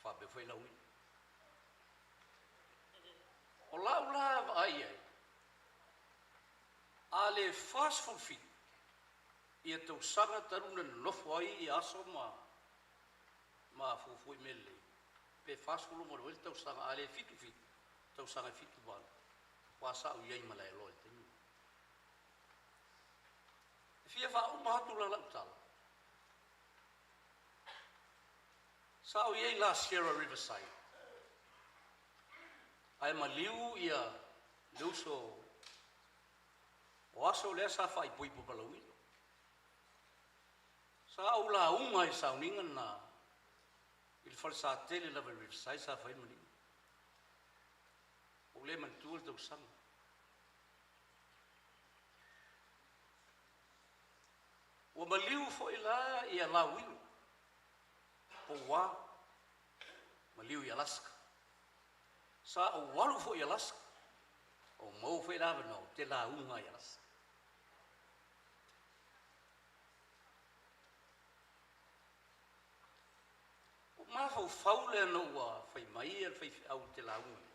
faapea foi Lauilo. O lau la vaai i ai, a le 47 ia tausaga talu ona nonofo ai ia aso ma fuafua i mea lelei, pe 48 le tausaga, a le 77, tausaga e 78, aua sa ou i ai ma Laeloa i le taimi. E fia faauma atu la lau tala, sa ou i ai la Sierra Riverside, ae maliu ia le uso o aso lea sa faaipoipo ma Lauilo. Sa ou lauga i le sauniga lena i le falesatele lava i Riverside sa fai le maliuga. Ua ou le manatua le tausaga. Ua maliu foi la ia Lauilo, Pouā, maliu i Alaska. Sa ou alu foi i Alaska, ou maua foi le avanoa ou te lauga ai i Alaska. Ua mafaufau lea ina ua fai mai le faifeau ou te lauga ai,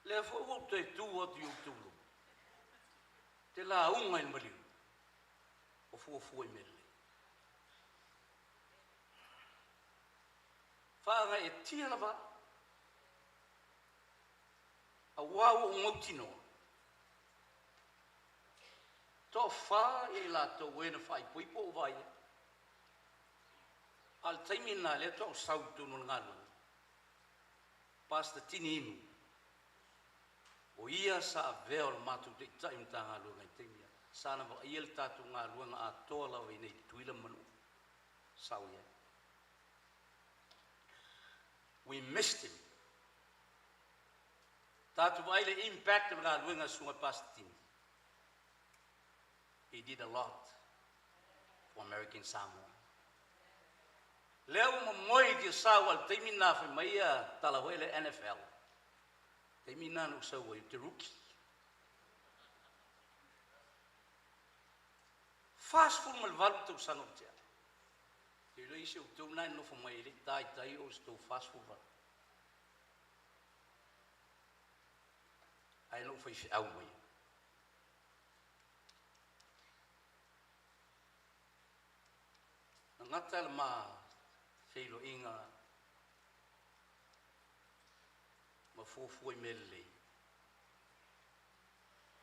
lea foi ua ou toe tu atu i o outou luma, ou te lauga i le maliu o fuafua i mea lelei. Faagaeetia lava au, aua ua ou mautinoa, toafa i latou e na faaipoipo ou vaai ai. A o le taimi lena lea faatoa ou sau i totonu o le galuega, Pastor Tini Inu, o ia sa avea o le matou taitai o le Matagaluega i le taimi lea, sa na vaaia le tatou galuega atoa lava i inei i Tutuila ma Manua, sa ou i ai. We missed him. Tatou vaai i le impact o le galuega a le susuga i le Pastor Tini. He did a lot for American Samoa. Lea ua momoe i tiasau a le taimi lena fai mai ia tala foi le NFL. Taimi lena na ou sau ai ou te rookie. 48 tausaga ua tea. Te iloa isi o outou na e nofo mai e le i taitai o se tou 48. Ae na ou faifeau mai. Na gata le ma feiloaiga ma fuafua i mea lelei.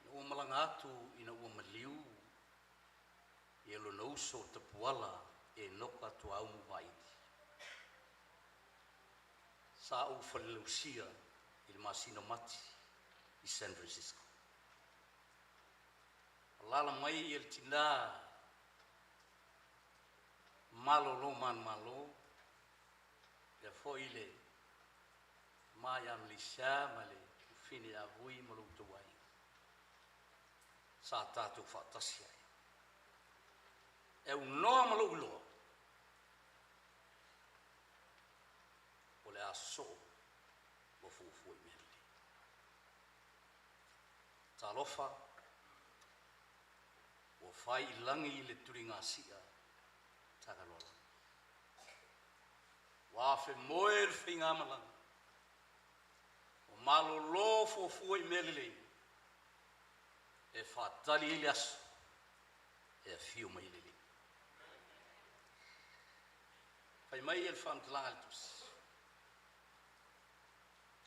Na ua malaga atu ina ua maliu ia lona uso Tapuala e Enoka Tuaumu Vaili. Sa ou falelausia i le masina o Mati i San Francisco. Alaala mai ia le tina malolo manumalo, lea foi le ma ia Malaysia ma le ufine ia Vui ma lo outou aiga. Sa tatou faatasi ai. E aunoa ma lou iloa, o le a sosoo ma fuafua i mea lelei. Talofa, ua fai i lagi le tuligasia Tagaloa. Ua afemoe le faigamalaga, ua malolo fuafua i mea lelei, e faatali ai le aso e afio mai ai le Alii. Fai mai le faamatalaga a le tusi,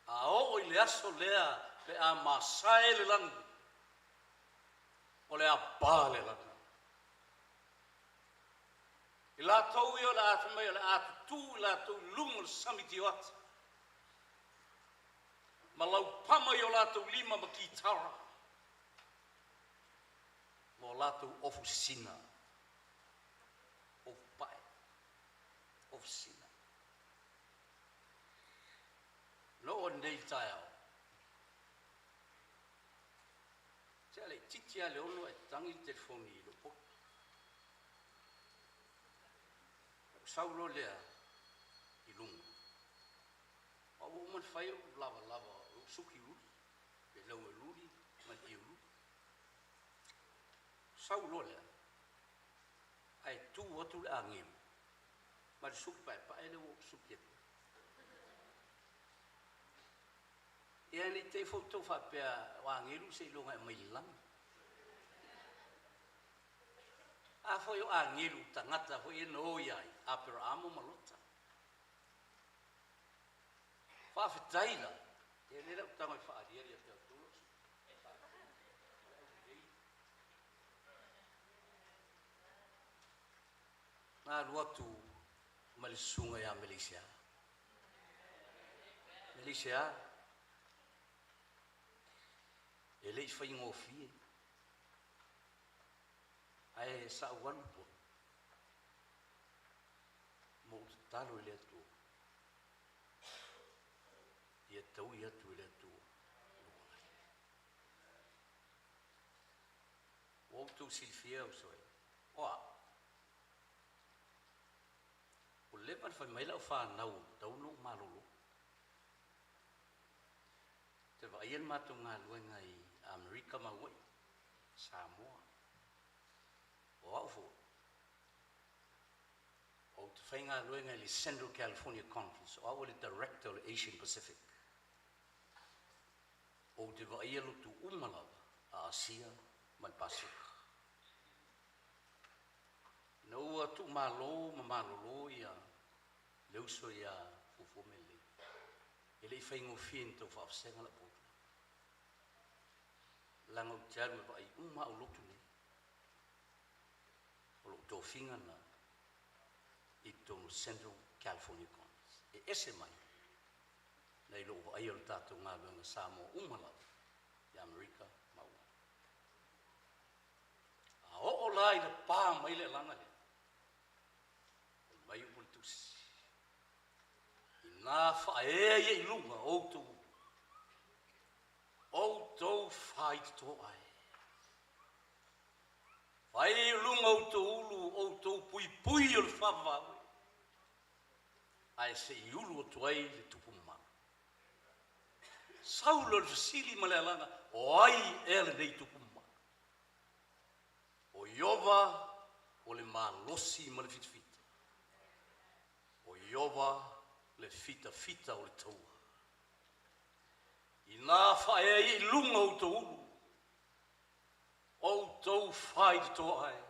a oo i le aso lea pe a masae le lagi, o le a pa le lagi. I latou ia o le a fai mai o le a tutu i latou i luga o le sami tioata, ma laupama i o latou lima ma kitara, ma o latou ofu sisina, ofu pae, ofu sisina. Na oo nei i le taeao, tea le itiiti lava le 6 ae tatagi le telefoni i lou poto. Ou sau loa lea, i luga. O au ua uma ona fai ou lavalava o lou suki uliuli, le lauga uliuli ma le ie uliuli. Sau loa lea, ae tu atu le agelu ma le suki paepae lea ua ou suki atu ai. Ia ne i te i foi outou faapea o agelu seiloga e aumai i le lagi. A foi o agelu tagata foi ia na o ia ai, Aperaamo ma Lota. Faafetai la, ia lea o le a ou tago e faaaliali ia te outou lou suki. Na alu atu ma le susuga ia Meleisea. Meleisea, e le i faigofie, ae sa ou alu i tua ma ou tatalo i le Atua, ia taui atu e le Atua lou agalelei. Ua outou silafia uso e, o a? Ua leva ona fai mai lau fanau ua tatau ona ou malolo. Ou te vaaia le matou galuega i Amerika ma Hawaii, Samoa. O au foi, ou te faigaluega i le Central California Conference, o au o le Director o le Asian Pacific. Ou te vaaia lotu uma lava a Asia ma le Pasefika. Ina ua tuumalo ma malolo ia le uso ia Fuafua Melei, e le i faigofie ona tau faavasega lau polokalame, leaga ou te alu e vaai uma lava au lotu nei. O lou tofiga lena i totonu o le Central California Conference. E ese mai nai lou vaaia o le tatou galuega Samoa uma lava i Amerika ma Hawaii. A oo la ina pa mai le alaga lea, fai mai upu o le tusi, ina faaea ia i luga o outou ulu, outou faitotoa e. Fai i luga outou ulu, outou puipui o le faavavau e, ae se i ulu atu ai le tupu mamalu. Sau lea o le fesili ma le alaga, o ai ea lenei tupu mamalu? O Ieova o le malosi ma le fitafita. O Ieova le fitafita o le taua. Ina faaea ai i luga outou ulu, outou faitotoa e.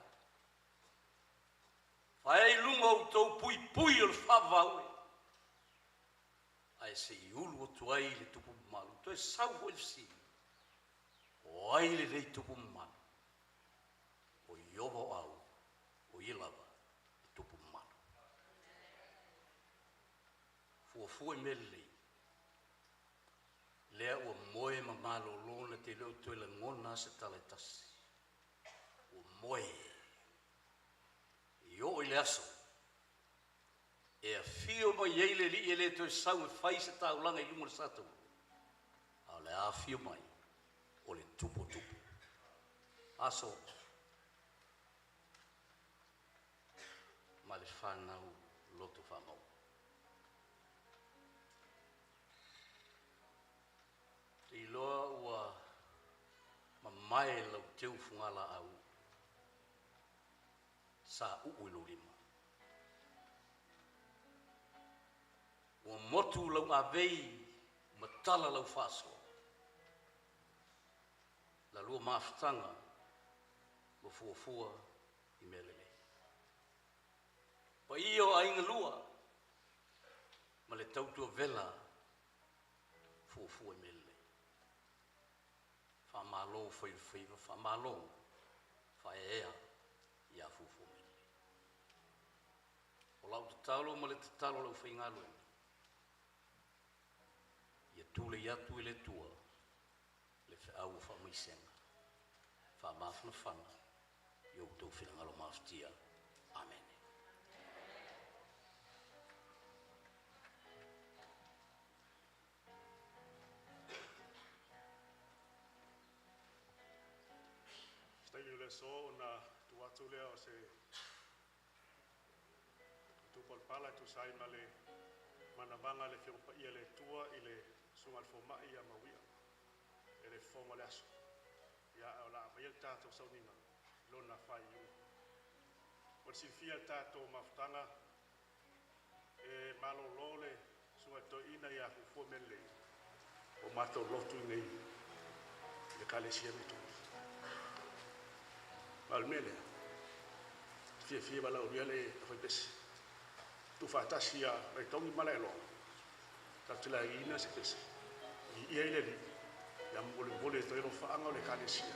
Faaea i luga outou puipui o le faavavau e, ae se i ulu atu ai le tupu mamalu. Toe sau foi le fesili, o ai lenei tupu mamalu? O Ieova o au, o ia lava le tupu mamalu. Fuafua i mea lelei, lea ua moe ma malolo na te le o toe lagona se tala e tasi. Ua moe. E oo i le aso e afio mai ai le Alii e le toe sau e fai se taulaga i luga o le sataua, a o le a afio mai o le tupu o tupu. Aso ma le fanau loto faamaua. Te iloa ua mamae lau teu fugalaau sa uu i lou lima. Ua motu lau avei ma tala lau faasoa. La lua mafutaga ua fuafua i mea lelei. Paia o aiga lua ma le tautuavela fuafua i mea lelei. Faamalo fai o le faiva, faamalo faaeaea ia fuafua mea lelei. O lau tatalo ma le tatalo a le aufaigaluega, ia tulei atu e le Atua le feau o faamaisega, faamafanafana i outou finagalo mafatia. Amene. Se taimi o le aso ona tuu atu lea o se tupalapala e tusa ai ma le Manavaga a le Afioga Paia a le Atua i le Susuga i le Fomai ia Mauia e le fofoga o le aso. Ia, ae o le a aumaia le tatou sauniga i lona faaiuiuga. Mo le silafia e le tatou mafutaga, e malolo le Susuga i le Toeaina ia Fuafua Melelei, ua matou lotu i inei i le Ekalesia Metotisi. Ma o le mea lea, e fiafia e valaaulia le faipese, tuufaatasi ia Vaitogi ma Laeloa, tatou te lagiina se pese, viia ai le Alii, ia molemole atu ai alofaaga o le Ekalesia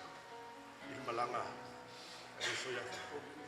i le malaga a le uso ia Fuafua Melelei.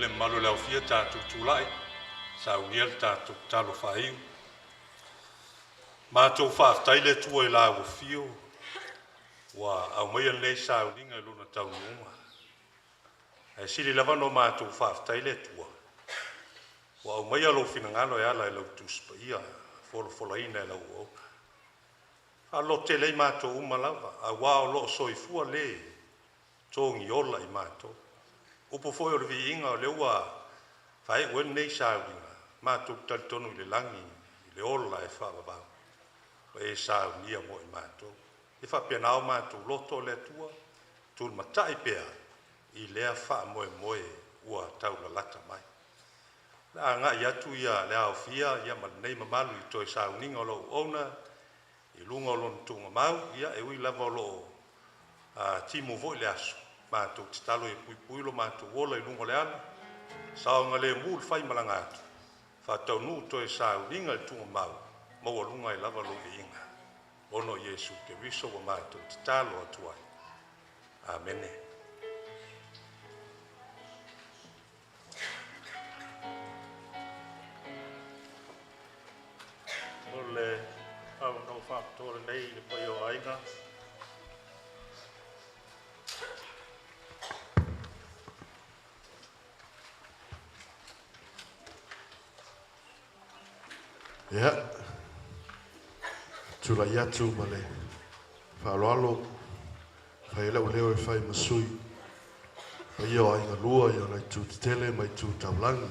le mamalu o le aofia tatou tulai, saunia le tatou tatalo faaiu. Matou faafetai le Atua i lau afio ua aumaia lenei sauniga i lona taunuuga. Ae sili lava ona matou faafetai le Atua ua aumaia lou finagalo e ala i lau Tusi Paia folafolaina e lau auauna. Faalototele ai matou uma lava, aua o lo o soifua le togiola i matou. Upu foi o le viiga o lea ua faaiu ai lenei sauniga, matou te talitonu i le lagi i le ola e faavavau, ua e saunia mo i matou. E faapena o matou loto le Atua, tulimatai pea i lea faamoemoe ua taulalata mai. O le a agai atu ia le aofia ia ma lenei mamalu i toe sauniga o lau auauna i luga o lona tuugamau, ia e ui lava o lo o timu foi le aso, matou tatalo ia puipui lo matou ola i luga o le ala, saogalemu le faimalaga atu, faataunuu toe sauniga i le tuugamau, maualuga ai lava lou viiga. Ona o Iesu Keriso ua matou tatalo atu ai. Amene. O le avanoa faapitoa lenei i le paia o aiga. Ia, tulai atu ma le faaaloalo, fai ai lou leo e fai ma sui paia o aiga lua i ona itu tetele ma itu taulagi.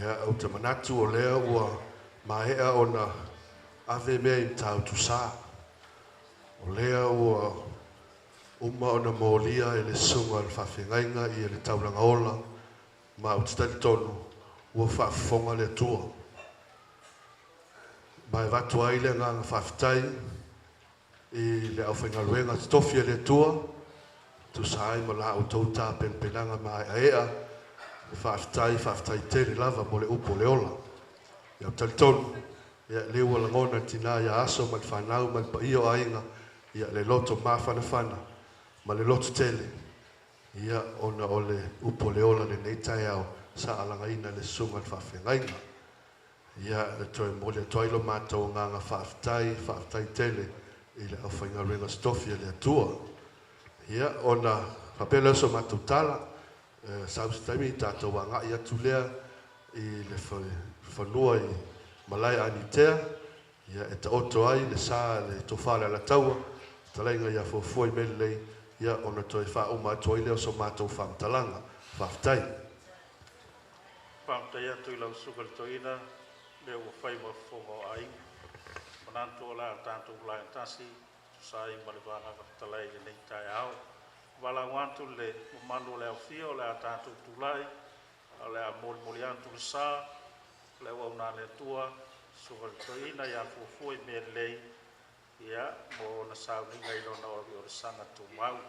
Ia, ou te manatu o lea ua maea ona ave mea i Matautusa. O lea ua uma ona molia e le susuga i le faafeagaiga i le taulaga ola, ma ou te talitonu ua faafofoga le Atua. Ma e avatu ai le agaga faafetai i le aufaigaluega totofi a le Atua, tusa ai ma la outou tapenapenaga maeaea, faafetai, faafetai tele lava mo le upu o le ola. Ia, ou te talitonu, ia, lea ua lagona e le tina ia Aso ma le fanau ma le paia o aiga, ia, le loto mafanafana ma le loto tele, ia, ona o le upu o le ola i lenei taeao sa alagaina e le susuga i le faafeagaiga. Ia, e toe momoli atu ai lo matou agaga faafetai, faafetai tele i le aufaigaluega totofi a le Atua. Ia, ona faapea lea o so matou tala, sau se taimi tatou agai atu lea i le fanua i Malae Anitea, ia, e taoto ai le sa le tofa le Alataua, fetalaiga ia Fuafua i mea lelei, ia, ona toe faauma atu ai lea o so matou faamatalaga. Faafetai. Faafetai atu i lau susuga i le toeaina, lea ua fai ma fofoga o aiga. Manatu o le a tatou lae tasi, tusa ai ma le vaega fetalai i lenei taeao. Valaau atu le mamalu o le aofia o le a tatou tulai, o le a molimoli atu le sa, le auauna a le Atua, susuga i le toeaina ia Fuafua i mea lelei, ia, mo ona sauniga i lona oliolisaga tumau.